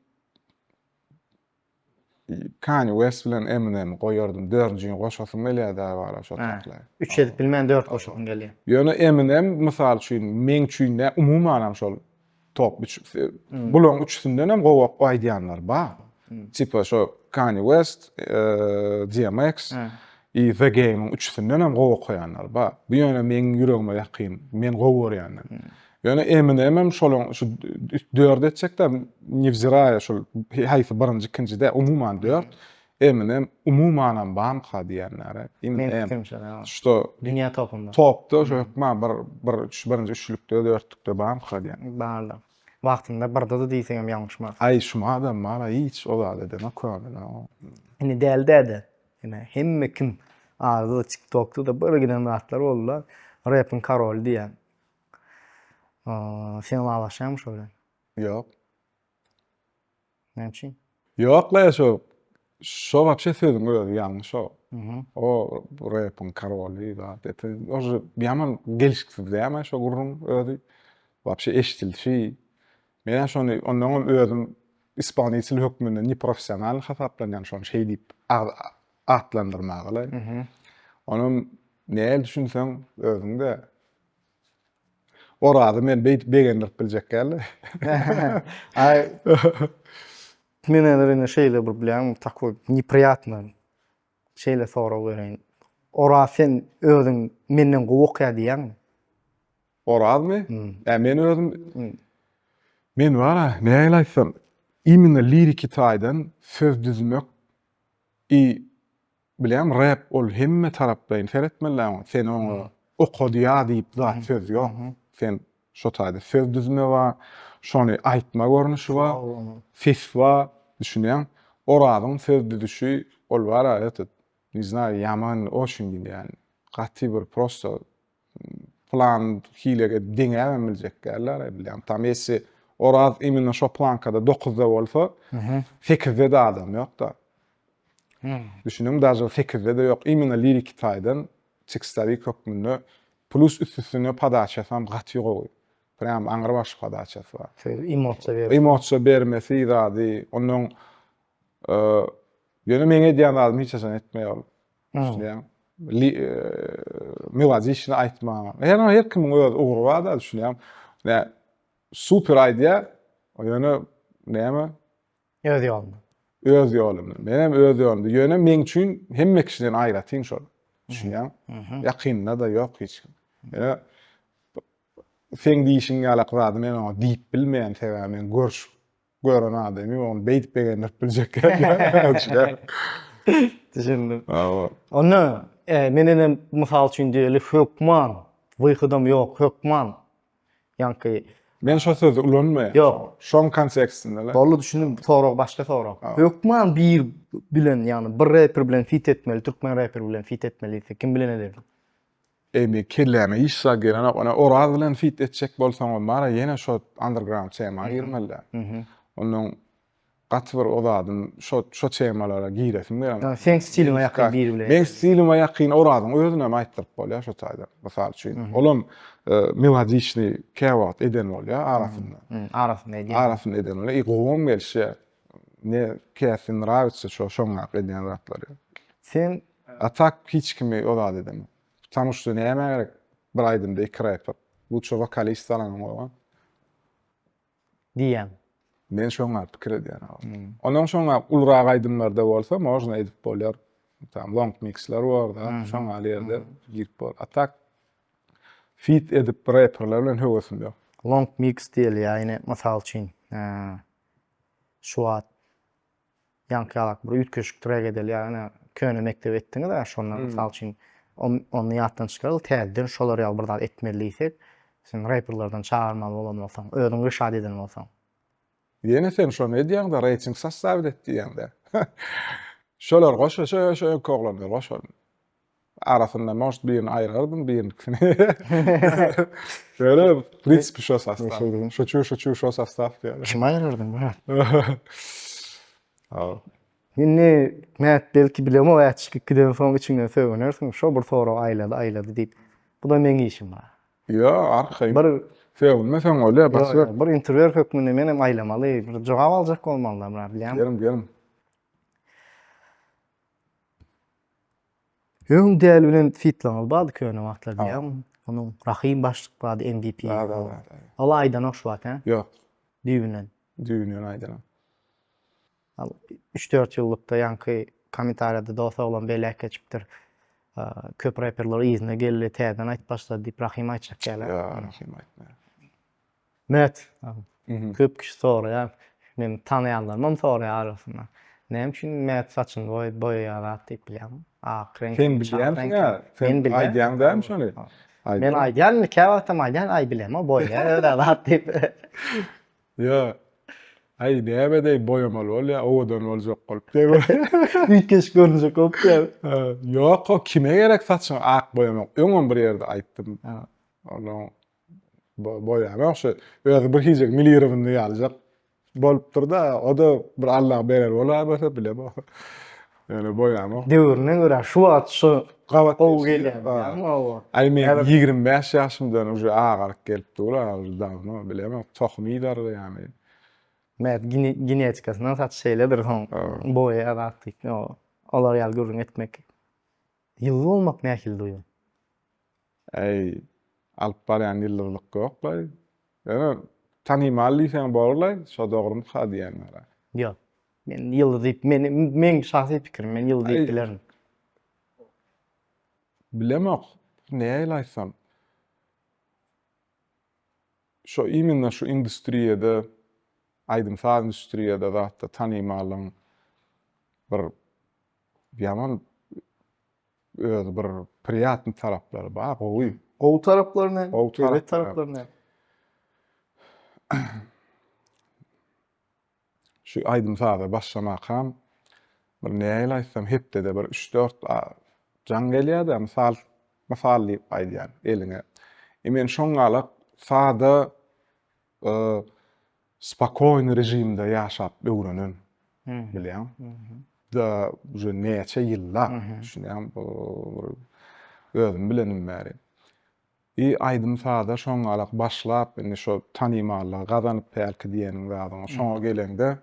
Kanye West bilen Eminemi goýardym. Dördünjini goşasym gelýär däl bara şo takla. Üç edip bilmän dört goşasym gelýär. Ýöne Eminem mysal üçin meň üçin dä umumanam şol top üç bularyň üçüsindenem gowy aýdýanlar bar. Tipa şo Kanye West, DMX i The Game-iň üçüsindenem gowy okaýanlar bar. Bu ýöne meň ýüregime ýakyn, men gowy görýänler. Ýöne Eminemem şolaň şu dört etjekde newziraýa şol haýsy birinji ikinji däl umuman dört Eminem umumanam bamyka diýenlere. Meň pikirimçe ýa. Şto dünýä topunda. Topda şo hökman bir bir üç birinji üçlükde dörtlükde bamyka diýen. Bardyr. Wagtynda birde-de diýseňem ýalňyşmarsyň. Aý şumadam bar hiç o zat edenok köne. Indi däl-dä-de. Ine hemme kim arada-da TikTokda-da bir giden zatlar boldy-da. Repiň karoly diýýän. Sen ylalaşýaňmy şo bilen? Ýok. Näme üçin? Ýok-la şo şo wapşe sözüň özi ýalňyş o. O repiň karoly zat eti. Ože ýaman gelşiksiz dämi şo gürrüň özi. Wapşe eşidilişi. Men-ä şony onnoňam özüm ispolnitel hökmünde neprofessional hasaplanýan şony şeý diýip atlandyrmaga-la. Onam nähili düşünseň özüň-de Orazy men beýdip begendirip biljek däl. Aý men häzir indi şeýle bir bilýäňmi takoý nepriýatno şeýle sorag bereýin. Oraz sen özüň menden gowy okýar diýýäňmi? Orazmy? Ä men özüm men bar-a nähili aýtsam imенно liriki taýdan söz düzmek i Bilýän rap ol hemme taraplaýyn seretmeli oňa. Sen oňa okadýa diýip zat söz ýok. Sen şo taýda söz düzme bar, şony aýtma görnüşi bar, ses bar, düşünýäň. Orazyň söz düzüşi ol bar-a etet, ne znaýu ýaman oçin gidýän. Gaty bir prosto plan hilege deňäbem biljek däller bilýän. Tam ýesi Oraz imенно şo plankada dokuzda bolsa, sekizde-de adam ýok-da. Düşündiňmi? Daže sekizde-de ýok. Imенно liriki taýdan tekstowik hökmünde plus üstüsine podaçasam gaty gowy. Prям aňrybaş podaçasy bar. Söz emosiýa bermesi. Emosiýa bermesi zady. Ondan ýöne meň edýän zadymy hiç haçan etmeýär ol. Düşünýäň? Melodiýasyny aýtmaga. Her her kimiň öz ugry bar-da, düşünýäň? Nä super aýdýar, ýöne näme? Öz ýolunda. Öz ýolunda. Men hem öz ýolumda. Ýöne meň üçin hemme kişiden aýratyn şol. Düşünýäň? Ýakynda-da ýok hiç kim. Ýöne seň diýişiň ýalak zady men oňa diýip bilmeýän, sebäbi men görüşip gören adamy ony beýdip begendirip biljek däl. Düşündim. Onda e, men ene mysal üçin diýeli hökman wyhodam ýok, hökman. Ýaňky Men şo sözi ulanmaýan. Ýok. Şoň kontekstinde. Boldy düşündim, sorag başga sorag. Hökman bir bilen, ýagny bir reper bilen fit etmeli, türkmen reper bilen fit etmeli diýse kim bilen ederdiň? Eý men kelläme hiç zat gelenok. Ony Oraz bilen fit etjek bolsaňam bara ýene şo underground tema girmeli. Ondan gaty bir o zadym şo şo temalara giresim gelenok. Seň stiliňe ýakyn biri bilen. Meň stilime ýakyn Orazyň özünem aýtdyryp bolýar şo taýda. Mysal üçin. Olam melodiçnyý käwagt eden bolýar arasynda. Arasynda edýär. Arasynda eden bolýar. I gowam gelişýär. Ne käsi nrawitsa şo şoňa edýän zatlary. Sen A tak hiç kimi o zat edemok. Потому что nämä gerek bir aýdymda iki reper. Lучше wokalist alanyň gowy. Diýýäň. Men şoňa pikir edýän. Ondan şoňa ulurak aýdymlarda bolsa można edip bolýar. Tam long mixler bar da, şoňa ýerde girip bor. A tak feat edip reperler bilen höwesim ýok. Long mix diýilýär, ine mysal üçin, şu wagt Ýaňky ýalak bir üýtgeşik trek edeli ýa ine köne mekdep etdiňiz-ä şondan mysal üçin ony ýatdan çykaryl täzeden şolar ýaly bir zat etmeli diýsek sen reperlerden çagyrmaly bolan bolsaň özüň rişat eden bolsaň. Ýene sen şony edýäňdä reýting sostavit et diýýäňdä. Şolar goşa şo şo öňki oglanlar goşalym. Arasynda может birini aýyrardym birininkisini. Şöyle w prinsipi şo sostaw. Şuçu şuçu şo sostaw diýýär. Kimi aýyrardyň brat? Indi Mät belki bilemok ä çykyp giden soň içiňden sögünersiň şo bir sorag aýlady aýlady diýip. Bu da meň işim bar. Ýok arkaýyn. Bir sögünmeseň bolýar basber. Bir interwýer hökmünde menem aýlamaly bir jogap aljak bolmaly brat bilýäňmi? Gelim gelim. Öň Däli bilen fitlaňyz bardy köne wagtlar diýýäňmi? Onuň Rahym başlyk bardy MVP. Da da da. Ol aýdanok şu wagt hä? Ýok. Düýbünden. Düýbünden aýdanok. Al 3-4 ýyllykda ýaňky kommentariýada dos oglan beläk geçipdir. Köp reperler yzyna geldi, täzeden aýdyp başlady diýip Rahym aýtjak ýaly. Ýok, Rahym aýtmaýar. Mät, köp kişi soraýar, meni tanaýanlarymam soraýar arasynda. Näme üçin Mät saçyny boýaýar zat diýip bilýäňmi? Ak reňk. Sen bilýänsiň-ä, sen aýdýaň dälmi şony? Men aýdýan indi käwagtam aýdýan, aý bilemok boýaýar öz-ä zat diýip. Ýok. Aý näme edeýin boýamaly bolýar, owadan boljak bolup. Üýtgeşik görünjek bolup diýýär. Ýok, kime gerek saçyňy ak boýamak? Öňem bir ýerde aýtdym. Onuň Boýanok şu özi bir hijek milirowny ýalyjak bolupdyr-da, o-da bir Alla berer bolaýmasa bilemok. Ýöne boýamok. Döwrüne görä şu wagt şu gabat gowy gelýär. Aý men 25 ýaşymdan uje agaryp gelip dur, uje dawno bilemok, tohum iýdardy ýany. Mert genetikasyndan saç şeýledir soň boýaýar zat diýip. Olar ýaly gürrüň etmek. Ýyldyz bolmak nähili duýgy? Äý, alyp barýan ýyldyzlyk ýok-laý. Ýöne tanymal diýseň bor-laý, şo dogrumyka diýýän gara. Ýok. Men ýyldyz diýip, men meň şahsy pikirim, men ýyldyz diýip bilerin. Bilemok, nähili aýtsam. Şo imенно şu industriýada, aýdym-saz industriýada zatda tanymallygyň bir ýaman Özi bir priýatny taraplary bar, gowy. Gowy taraplary näme? Gowy Erbet taraplary näme? Şu aýdym-saza başlamakam bir nähili aýtsam hepdede bir üç-dört jaň gelýär-de, mysal, mysal diýip aýdýan eliňe. E men şoň galak sada Spokoýny režimde ýaşap öwrenen bilýäň. Da uje näçe ýyllap düşünýäň bu bir özüm bilenim bäri. I aýdym saza şoňňalak başlap indi şo tanymallygy gazanyp hälki diýeniň zadyňa şoňa geleňde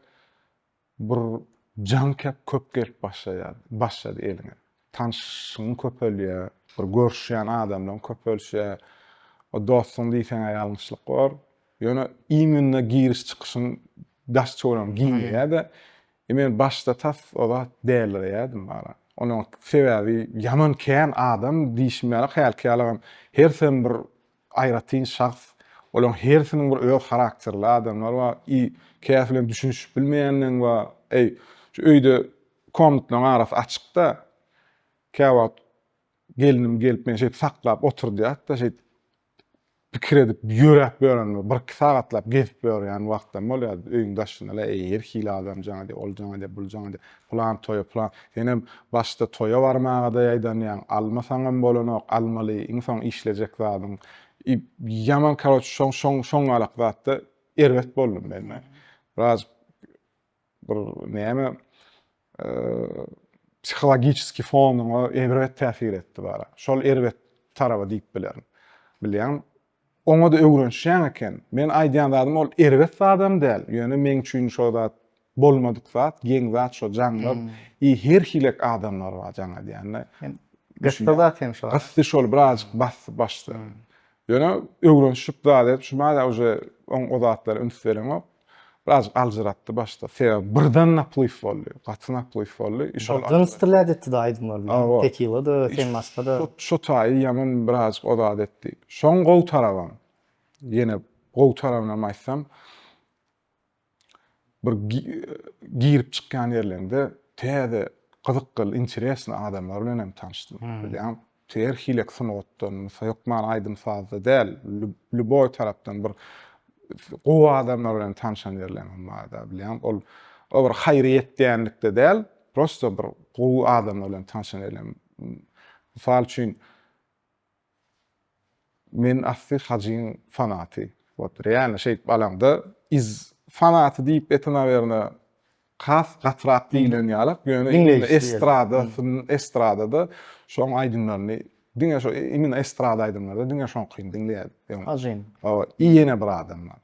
Bir jaň kep köp gelip başlaýar, başlady eliňe. Tanşyň köpelýär, bir görüşýän adamlaň köpelişýär. O dostuň diýseň-ä ýalňyşlyk bor. Ýöne imенно giriş-çykyşyň daş-töweregiň giňeýär-de. E men başda tas o zat dälireýärdim bara. Onuň sebäbi ýaman kän adam diýşim ýaly hälki ýalygam hersem bir aýratyn şahs. Olaryň hersiniň bir öz harakterli adamlar bar. I käsi bilen düşünişip bilmeýänleň bar. Eý, şu öýde komnatlaryň arasy açykda. Käwagt gelnim gelip meni şeýdip saklap oturdýardy-da şeýdip. Pikir edip ýöräp ýören bir-iki sagatlap gezip ýörýän wagtlam bolýardy öýüň daşynda-la eý her hili adam jaň edýär, ol jaň edýär, bul jaň edýär, pylan toýa pylan senem başda toýa barmaga-da ýaýdanýaň, almasaňam bolanok, almaly, iň soň işlejek zadyň. I ýaman karoç şoň şoň şoň ýalak zatda erbet boldum men. Birazjyk bir näme psihologiçeskiý fonuňa erbet täsir etdi bara. Şol erbet taraba diýip bilerin. Bilýäň, oňa-da öwrenişýäň eken. Men aýdýan zadym ol erbet zadam däl. Ýöne meň üçin şo zat bolmadyk zat, geň zat şo jaňlar. I her hilek adamlar bar jaň edýände. Gysdy zat hem şo. Gysdy şol birazjyk basdy başda. Ýöne öwrenişip zat edip şu maýda uje oň o zatlara üns bereňok. Birazjyk aljyratdy başda. Sebäbi birden naplyw boldy. Gaty naplyw boldy. I şol Birden strelýat etdi-de aýdymlar bilen. Tekila-da, sen başga-da. Şo taýy ýaman birazjyk o zat etdi. Şoň gowy tarabam, ýene gowy tarabynam aýtsam, bir girip çykýan ýerleňde täze gyzykly, interesny adamlar bilen hem tanyşdym. Bilýäňmi? Her hilek sungatdan, hökman aýdym-sazda däl, lýuboý tarapdan bir gowy adamlar bilen tanşan ýerlerim bar-da, bilýäňmi? Ol o bir haýry ýetýänlikde däl, prosto bir gowy adamlar bilen tanşan ýerlerim. Mysal üçin, Men asly Hajyň fanaty. Wot realno şeýdip alaňda iz fanaty diýip eti nawerno has gatyrak diýilen ýalak ýöne estrada estradada şoň aýdymlaryny diňe şo imенно estrada aýdymlarda diňe şoňkyny diňleýärdik. Hajyň. Hawa i ýene bir adam bar.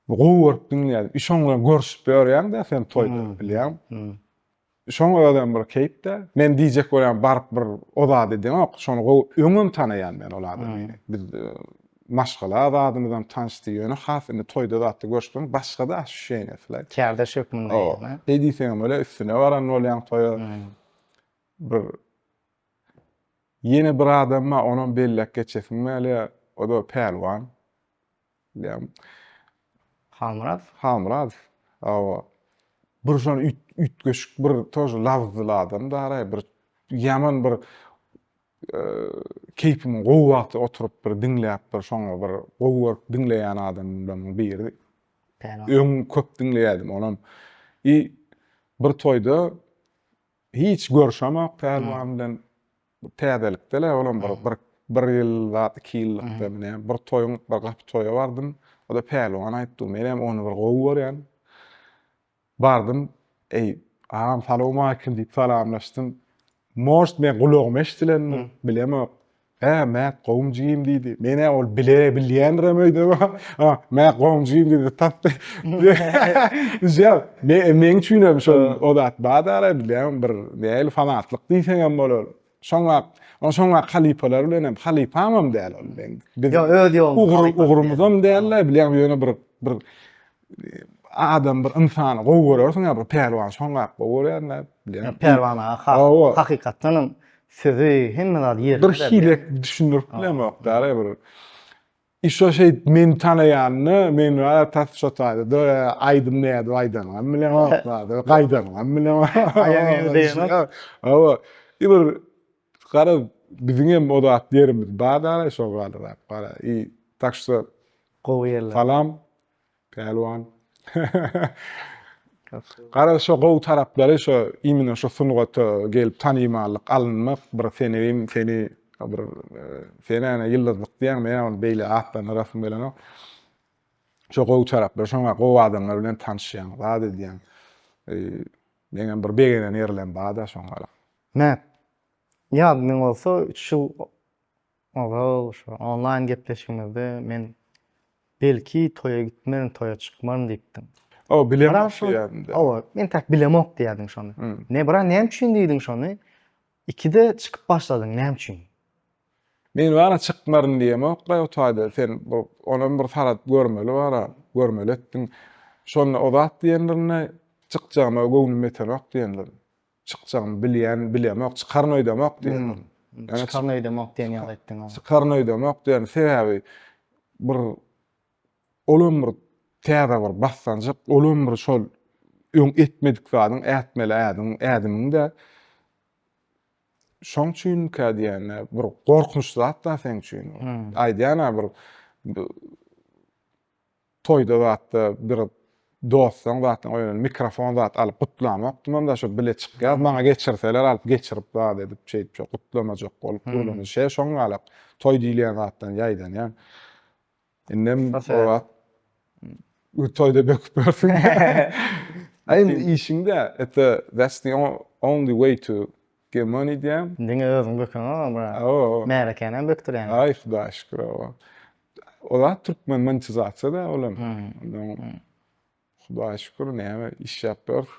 Gowy görüp diňleýärdik. I şoň bilen görüşip ýörýäň-dä sen toýda bilýäň. Şoň özem bir keýp-dä. Men diýjek bolýan baryp bir o zat edeňok. Şony gowy öňem tanaýan men ol adamy. Biz maşgala zadymyzam tanyşdy. Ýöne has indi toýda zatda görüşseň başga-da oşuşeniýasy-laý. Kärdeş hökmünde ýöne. Şeý diýseňem bolýar, üstüne baran bolýaň toýa. Bir ýene bir adam bar, onam belläp geçesim gelýär. O-da Pälwan. Bilýän. Halmyradow. Halmyradow. Hawa. Bir şon üýtgeşik bir тоже labzly adam daraý bir ýaman bir e, keýpimiň gowy wagty oturyp bir diňläp bir şoňa bir gowy görüp diňleýän adamlaryň biri. Öň köp diňleýärdim onam. I bir toýda hiç görüşemok Pälwan bilen. Täzelikde-le olam bir bir bir ýyl zat, iki ýyllykda mine bir toýuň bir gapy toýa bardym. O-da Pälwan aýtdy, menem ony bir gowy görýän. Bardym, eý, agam salowmalikim diýip salamlaşdym. Может, men gulagyma eşdilendir, bilemok. Hä, Mät, gowumy jigim diýdi. Men-ä ol bile, bilýändirem öýdemok. Ha, Mät, gowumy jigim diýdi, tapdy. Ýa, meň üçinem şol o zat bar-da, bilýäňmi, bir nähili fanatlyk diýseňem bolar. Şoňa, şoňa halypalar bilenem, halypamam däl ol meň. Biz Ýa, öz ýoluň ugur, ugrumyzam däl-de, bilýäňmi, ýöne bir, bir adam, bir ynsany gowy görersiň ýa bir pälwan şoňa gowy görýän-dä, bilýäňmi. Pälwan aga hakykatdanam sözi hemme zady ýerinde. Bir hili düşündirip bilemok da bir. I şo şeýdip meni tanaýanyny men bara tas şo taýda aýdym nädip aýdanymam bilemok zady gaýdanymam bilemok. Aýagyň ýeri degenok. Hawa. I bir garaz biziňem o zat ýerimiz bar da şo galyrak bara. I tak şo gowy ýerler. Salam. Pälwan. Garaz şo gowy taraplary şo imенно şo sungata gelip tanymallyk alynmak bir seni seni bir sen ene ýyldyzlyk diýýäň men ony beýle atlandyrasym gelenok. Şo gowy taraplary şoňa gowy adamlar bilen tanyşýaň zat edýäň. Meňem bir begenen ýerlerim barda şoňa. Mät. Ýadyňda bolsa üç ýyl Ozal şu onlaýn gepleşigimizde men belki toýa gitmerin, toýa çykmaryn diýipdim. O bilemok diýýärdim. Hawa, entäk bilemok diýýärdiň şony. Ne bira näme üçin diýdiň şony? Ikide çykyp başladyň näme üçin? Men bara çykmaryn diýemok-la o taýda. Sen bu onam bir sarat görmeli bara, görmeli etdiň. Şonda o zat diýendirinde çykjagyma göwnüm ýetenok diýendirin. Çykjagymy bilýän, bilemok, çykaryn öýdemok diýendir. Çykaryn öýdemok diýen ýaly etdiň. Çykaryn öýdemok diýen sebäbi bir olam bir täze bir basgançak, olam bir şol öň etmedik zadyň ätmeli ädiň, ädimiň-de. Şoň üçinmikä diýende bir gorkunç zat-da seň üçin. Aýdýan-a bir toýda zatda bir dostlaň zatlaň oýnanda mikrofon zat alyp gutlamokdymam da şo bile çykýas maňa geçirseler alyp geçirip zat edip şeýdip şo gutlamajak bolup gürleňiz şe şoň galak toý diýilýän zatdan ýaýdanýan. Indem o wagt toýda böküp ýörsüň. Aý indi işiň-dä, это that's the only way to get money diýýän. Diňe özüň bökeňok bra. Hawa. Märekänem bökdürýäň. Aý Hudaýa şükür hawa. O zat türkmen monetizasiýa-da olam. Ondan Hudaýa şükür näme iş ýap ýörüs.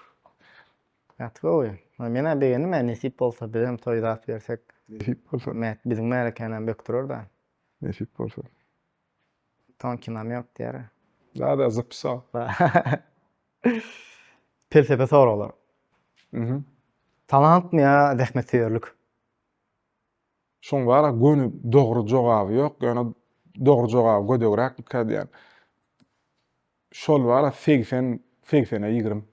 Gaty gowy. Men-ä begendim-ä nesip bolsa bizem toý zat bersek. Nesip bolsa. Biziň märekänem bökdürer-dä. Nesip bolsa. Tonki namýok diýer. Da da zapisa. Pelsepe soraglar. Mhm. Talantmy ýa zähmetsöýerlik? Şoň bara göni dogry jogaby ýok, ýöne dogry jogaby gödegräkmikä diýýän. Şol bara 80 80-e 20.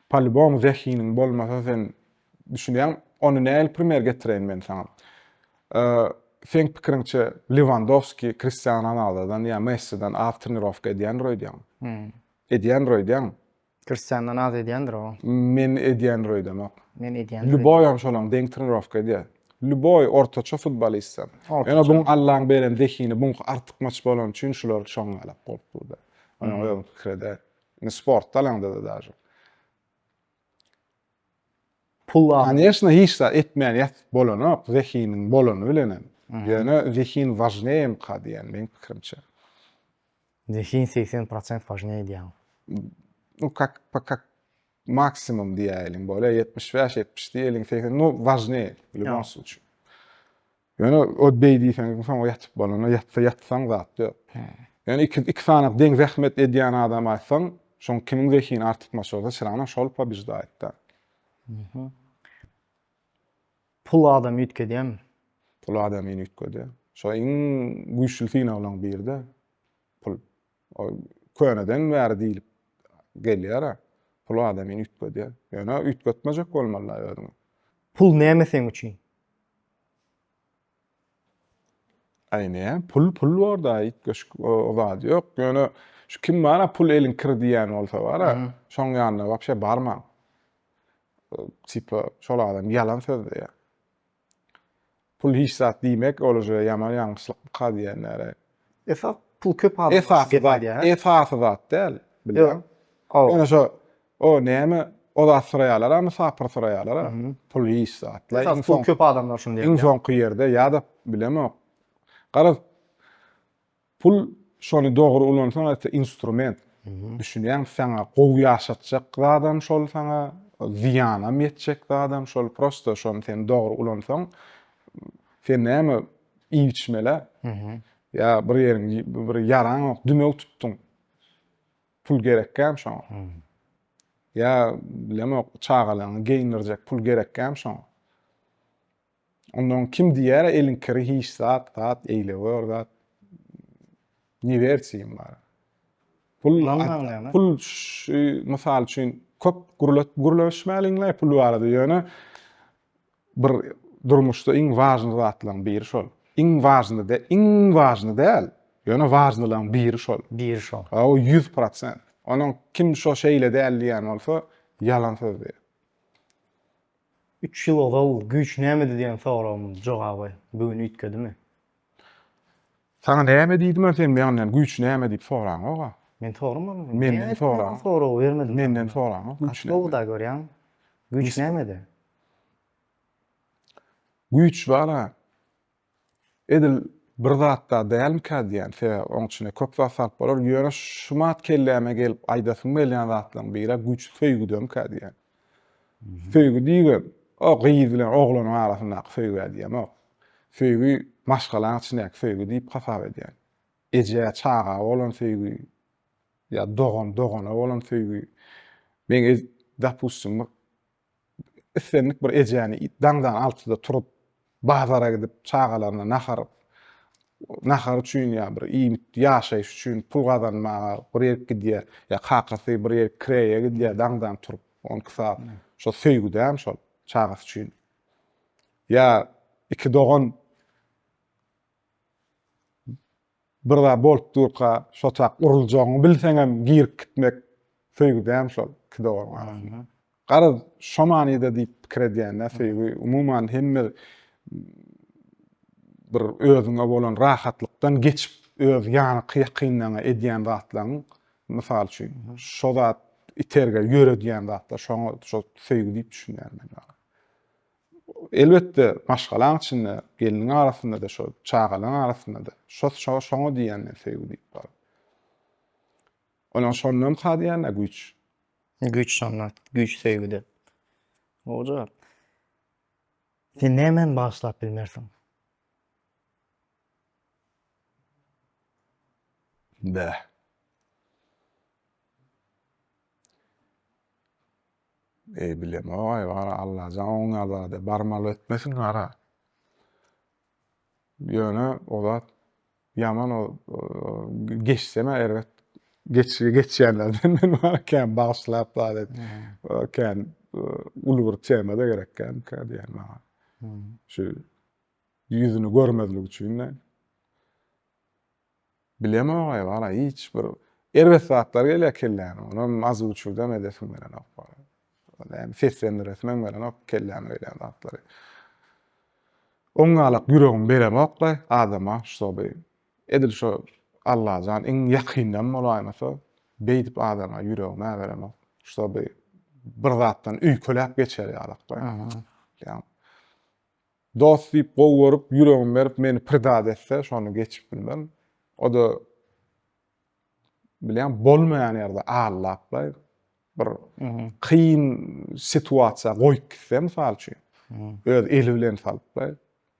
Polibom zehiniň bolmasa sen düşünýäň, ony nähili primer getireýin men saňa. Seň pikiriňçe Lewandowski Kristiano Ronaldodan ýa Messiden az trenirowka edýändir öýdýäňmi? Hmm. Edýändir öýdýäňmi? Kristiandan az edýändir o. Men edýändir öýdemok. Men edýändir. Lýuboýam şolaň deň trenirowka edýär. Lýuboý ortaça futbolistem. Ýöne buň Allaň beren zehini buňky artykmaç bolany üçin şular şoň ýalak bolup durdy. Onuň özüň pikir edä. Indi sportda alaňda-da daže. Pul lazym. Koneşno hiç zat etmän ýatyp bolanok, zehiniň bolany bilenem. Ýöne zehin wažneýemka diýýän meň pikirimçe. Zehin 80 prosent wažneý diýýäň. Nu kak kak maksimum diýäýeliň bolýa 75 70 diýeliň 80 nu wažneý w lýubom sluçaý. Ýöne o beý diýseň soň ýatyp bolanda ýatsa ýatsaň zat ýok. Ýöne iki iki sany deň zähmet edýän adam aýtsaň, şoň kimiň zehini artykmaç bolsa, çyragna şol pobeždaýtda. Pul adamy üýtgedýärmi? Pul adamyny üýtgedýär. Şo iň güýçli synaglaryň biri-de pul. O köneden bäri diýlip gelýär-ä. Pul adamyny üýtgedýär. Ýöne üýtgetmejek bolmaly-da özüňi. Pul näme seň üçin? Aý näme pul pul borda üýtgeşik o zady ýok. Ýöne şu kim bara pul eliň kir diýýän bolsa bara şoň ýanyna wapşe barmaň. Tipa şol adam ýalan sözleýär. Pul hiç zat diýmek ol uje ýaman ýalňyşlykmyka diýýänlere. Esas pul köp adam esasy zat esasy zat däl bilýäň. Ýöne şo O näme o zat soraýarlar mysapyr soraýarlar pul hiç zat. Esas pul köp adamlar şuny diýýär. Iň soňky ýerde ýa-da bilemok. Garaz pul şony dogry ulansaň ete instrument. Düşünýäň saňa gowy ýaşatjak zadam şol saňa zyýanam ýetjek zadam şol prosta şony sen dogry ulansaň sen näme iýip içmeli ýa bir ýeriň bir ýaraň ýok dümew tutduň Pul gerekkäm şoňa? Ýa bilemok, çagalaryňy geýindirjek pul gerekkäm şoňa? Ondan kim diýer, eliň kiri hiç zat, zat eýle gör zat. Ne werse im bar. Pul pul şu mysal üçin köp gürlet gürleşmäliňle pul barada ýöne bir durmuşda iň wažny zatlaryň biri şol. Iň wažny de, iň wažny däl. Ýöne wažnylaryň biri şol. Biri şol. Hawa, 100%. Onuň kim şo şeýle däl diýýän bolsa, ýalan söz diýýär. Üç ýyl ozal güýç nämedi diýen soragymyň jogaby bu gün üýtgedimi? Saňa näme diýdim ön sen menden güýç näme diýip soraňoga. Men soramadym. Menden soraň. Soragy bermedim. Menden soraňok güýç näme. Gowy da görýäň. Güýç nämede? Güýç bar-a. Edil bir zatda dälmikä diýýän, sebäbi oň içine köp zat salyp bolar. Ýöne şumat kelläme gelip aýdasym gelýän zatlaryň biri güýç söýgüdemikä diýýän. Söýgi diýibem, o gyz bilen oglanyň arasyndaky söýgä diýemok. Söýgi maşgalaň içindäki söýgi diýip hasap edýän. Eje çaga bolan söýgi ýa dogan dogana bolan söýgi. Meň dopustim islendik bir ejäni daňdan altyda turup bazara gidip çagalaryna nahar nahar üçin ýa bir iýmit ýaşaýyş üçin pul gazanmaga bir ýerik gidýär ýa kakasy bir ýerik kireýe gidýär daňdan turup 12 sagat. Şo söýgi dämi şol çagasy üçin. Ýa iki dogan bir zat bolup durka şo çak uruljagyňy bilseňem girip gitmek söýgi dämi şol iki doganyň arasynda. Garaz şo manyda diýip pikir edýän-dä söýgi umuman hemme bir özüňe bolan rahatlykdan geçip öz ýanyky ýakynlaryňa edýän zatlaryň mysal üçin şo zat iterge ýöredýän zatlar şoňa şo söýgi diýip düşünýän men. Elbetde, maşgalaň içinde, gelniň arasynda-da şo, çagalaň arasynda-da. Şo, şo, şoňa diýýän men söýgi diýip baryp. Onuň şondamyka diýýän-dä güýç. Güýç şonda, güýç söýgüde. Gowy jogap. Sen nämäni bagyşlap bilmersiň? Bäh. Eý bilemok-aý wara Allajan oň ýaly zada barmaly etmesin wara. Ýöne o zat ýaman o geçsem-ä erbet geç geçýänlerden men wara kän bagyşlap zat et. Kän uly bir tema-da gerek dälmikä diýýän maňa. Şu ýüzüni görmezlik üçin-de. Bilemok-aý wala hiç bir erbet zatlar gelýär kelläme. Onam ozuçudam edesim gelenok wala. Näme seslendiresimem gelenok kelläme gelýän zatlary. Oňňalak ýüregimi beremok-laý adama, ştoby edil şo Allajan iň ýakyndan bolaýmasa beýdip adama ýüregimi-ä beremok. Ştoby bir zatdan öýkeläp geçer ýalak-laý. Bilýäňmi? Dost diýip gowy görüp, ýüregimi berip meni predat etse, şony geçip bilmem. O-da bilýän bolmaýan ýerde allaplaý bir kyn situasiýa goýup gitse mysal üçin. Öz eli bilen salyplaý.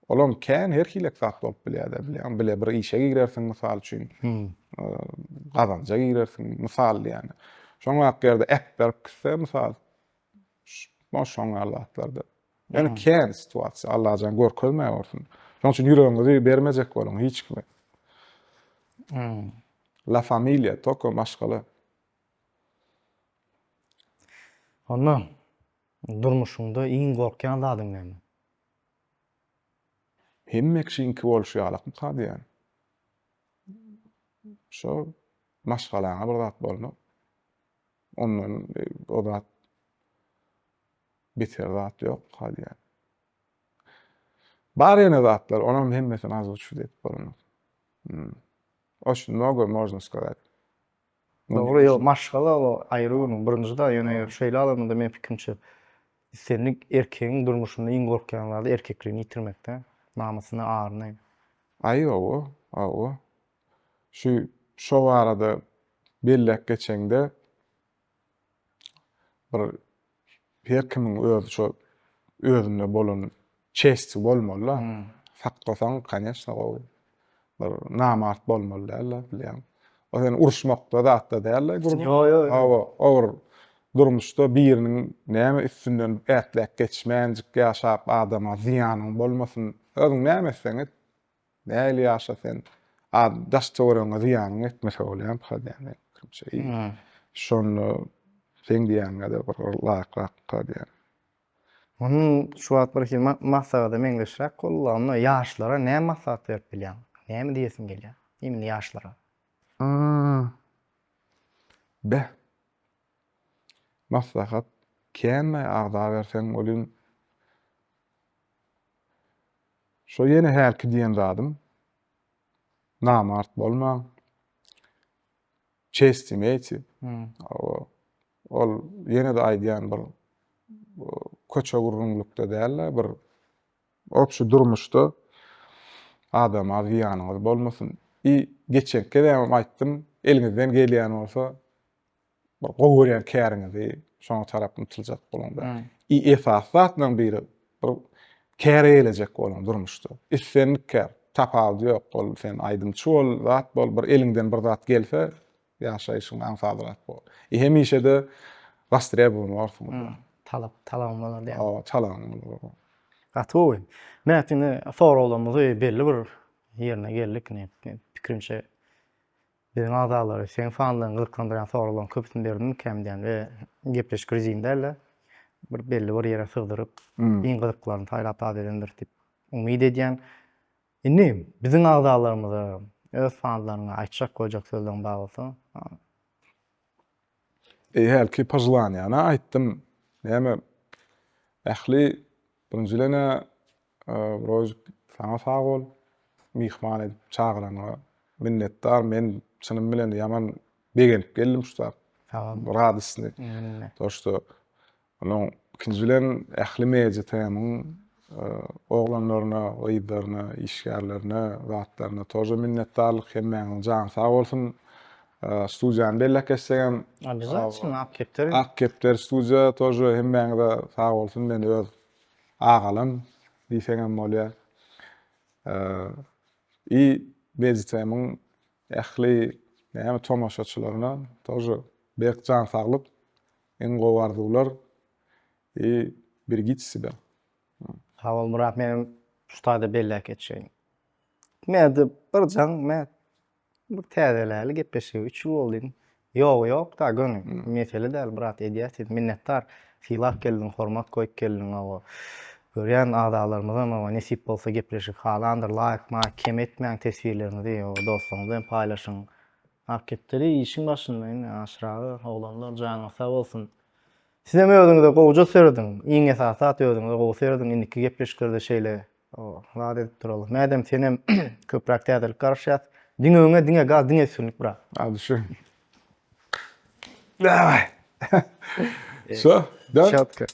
Olam kän her hilek zat bolup bilýär-de, bilýän, bile bir işe girersiň mysal üçin. Gazanja girersiň, mysal diýýän. Şoň ak ýerde äpberip gitse mysal Şoň ýaly zatlarda. Ýöne kän situasiýa Allajan görkezmäý bolsun. Şonuň üçin ýüregiňizi bermejek boluň hiç kime. Hmm. La familia, toko maşgala. Onda durmuşyňda iň gorkýan zadyň näme? Hemme kişiňki bolşy ýalakmyka diýýän. Şo maşgalaňa bir zat bolmak. Ondan o zat beter zat ýok diýýän. Bar ýene zatlar, onam hemmesini oзвучить edip bolanok. Hmm. Очень много можно сказать. Dogry, ýok, maşgala o aýry gürrüň. Birinji da ýöne şeýle alanda men pikirimçe islendik erkegiň durmuşynda iň gorkýan zady erkekligini ýitirmekde, namysyny, aryny. Aý hawa, hawa. Şu şo barada belläp geçeňde bir her kimiň öz şo özünde bolan çesti bolmaly-da. Hmm. Saklasaň, koneçno gowy. Bir namart bolmaly däl-de, bilýäň. O sen uruşmakda zatda däl-de, gürrüň. Ýo, ýo. Hawa, o bir durmuşda biriniň näme üstünden ätläp geçmänjik ýaşap adama zyýanyň bolmasyn. Özüň näme etseň et, Nähili ýaşa sen? A daş töweregiňe zyýanyň etmese bolýarmyka diýýän men pikirimçe. Şonda seň diýýäniňe-de bir laýykrakmyka diýýän. Onuň şu wagt bir hili maslahata meňzeşräk boldy. Onda ýaşlara näme maslahat berip bilýäň? Näme diýesiň gelýär? Imенно ýaşlara. Beh. Maslahat känmi agzaberseň welin Şo ýene hälki diýen zadym. Namart bolmaň. Çest imeýte. Hawa. Ol ýene-de aýdýan bir köçe gürrüňlikde däl-de, bir obşi durmuşda adama zyýanyňyz bolmasyn. I geçenki gezegem aýtdym, eliňizden gelýän bolsa bir gowy görýän käriňizi şoňa tarap ymtyljak boluň-da. I esasy zatlaryň biri bir kär eýelejek boluň durmuşda. Islendik kär, tapawudy ýok. Ol sen aýdymçy bol, zat bol, bir eliňden bir zat gelse, ýaşaýşyň aňsadrak bolar. I hemişe-de wostrebowany borsuň. Talap, talabyň bolar diýýäň. Hawa, talabyň bolar. Gaty gowy. Mät indi soraglarymyzy belli bir ýerine geldik. Pikirimçe Biziň agzalary seň fanlaryňy gyzyklandyrýan soraglaryň köpüsini berdimmikäm diýýän we gepleşik rezin däldi. bir belli bir ýere sygdyryp, iň gyzyklaryny saýlap zat edendir diýip umyt edýän. Indi biziň agzalarymyza, öz fanlaryňa aýtjak goýjak sözleriň bar bolsa. Eý hälki poželaniýany aýtdym. Näme ähli birinjilen-ä Rozik saňa sag bol. Myhman edip çagyranyňa minnetdar. Men çynym bilen ýaman begenip geldim şu zat. Sag bol. Radostny. To şto onuň ikinji bilen ähli Media TM-iň oglanlaryna, gyzlaryna, işgärlerine, zatlaryna тоже minnetdarlyk. Hemmäňiziň jany sag bolsun. Studiýany belläp geçsegem. Obязательно Ak kepder. Ak kepder studiýa тоже hemmäňize sag bolsun. Men öz agalam diýseňem bolýar. I Media-TM-iň ähli näme tomaşaçylaryna тоже berk jan saglyk, iň gowy arzuwlar i berегите себя. Sag bol Myrat menem şu taýda belläp geçeýin. Mäde bir jaň Mät Bir täzeläli gepleşigi üç ýyl boldy diýdim. Ýogy ýok da göni. Mesele däl brat edýäs diýdim. Minnetdar. Sylap geldiň, hormat goýup geldiň hawa. Görýän agzalarymyzam hawa nesip bolsa gepleşik halandyr. Laýk maýk kem etmäň teswirleriňizi hawa dostlaryňyz bilen paýlaşyň. Ak kepderi işiň başynda indi Aşyr aga oglanlar janyňyz sag bolsun. Sizem özüňize gowja serediň. Iň esasy zat özüňize gowy serediň. Indiki gepleşiklerde şeýle Zat edip duraly. Mädem senem köpräk täzelik garaşýas. Diňe öňe, diňe gaz, diňe üstünlik brat. A düşün. Daway. Şo, dön. Çotko.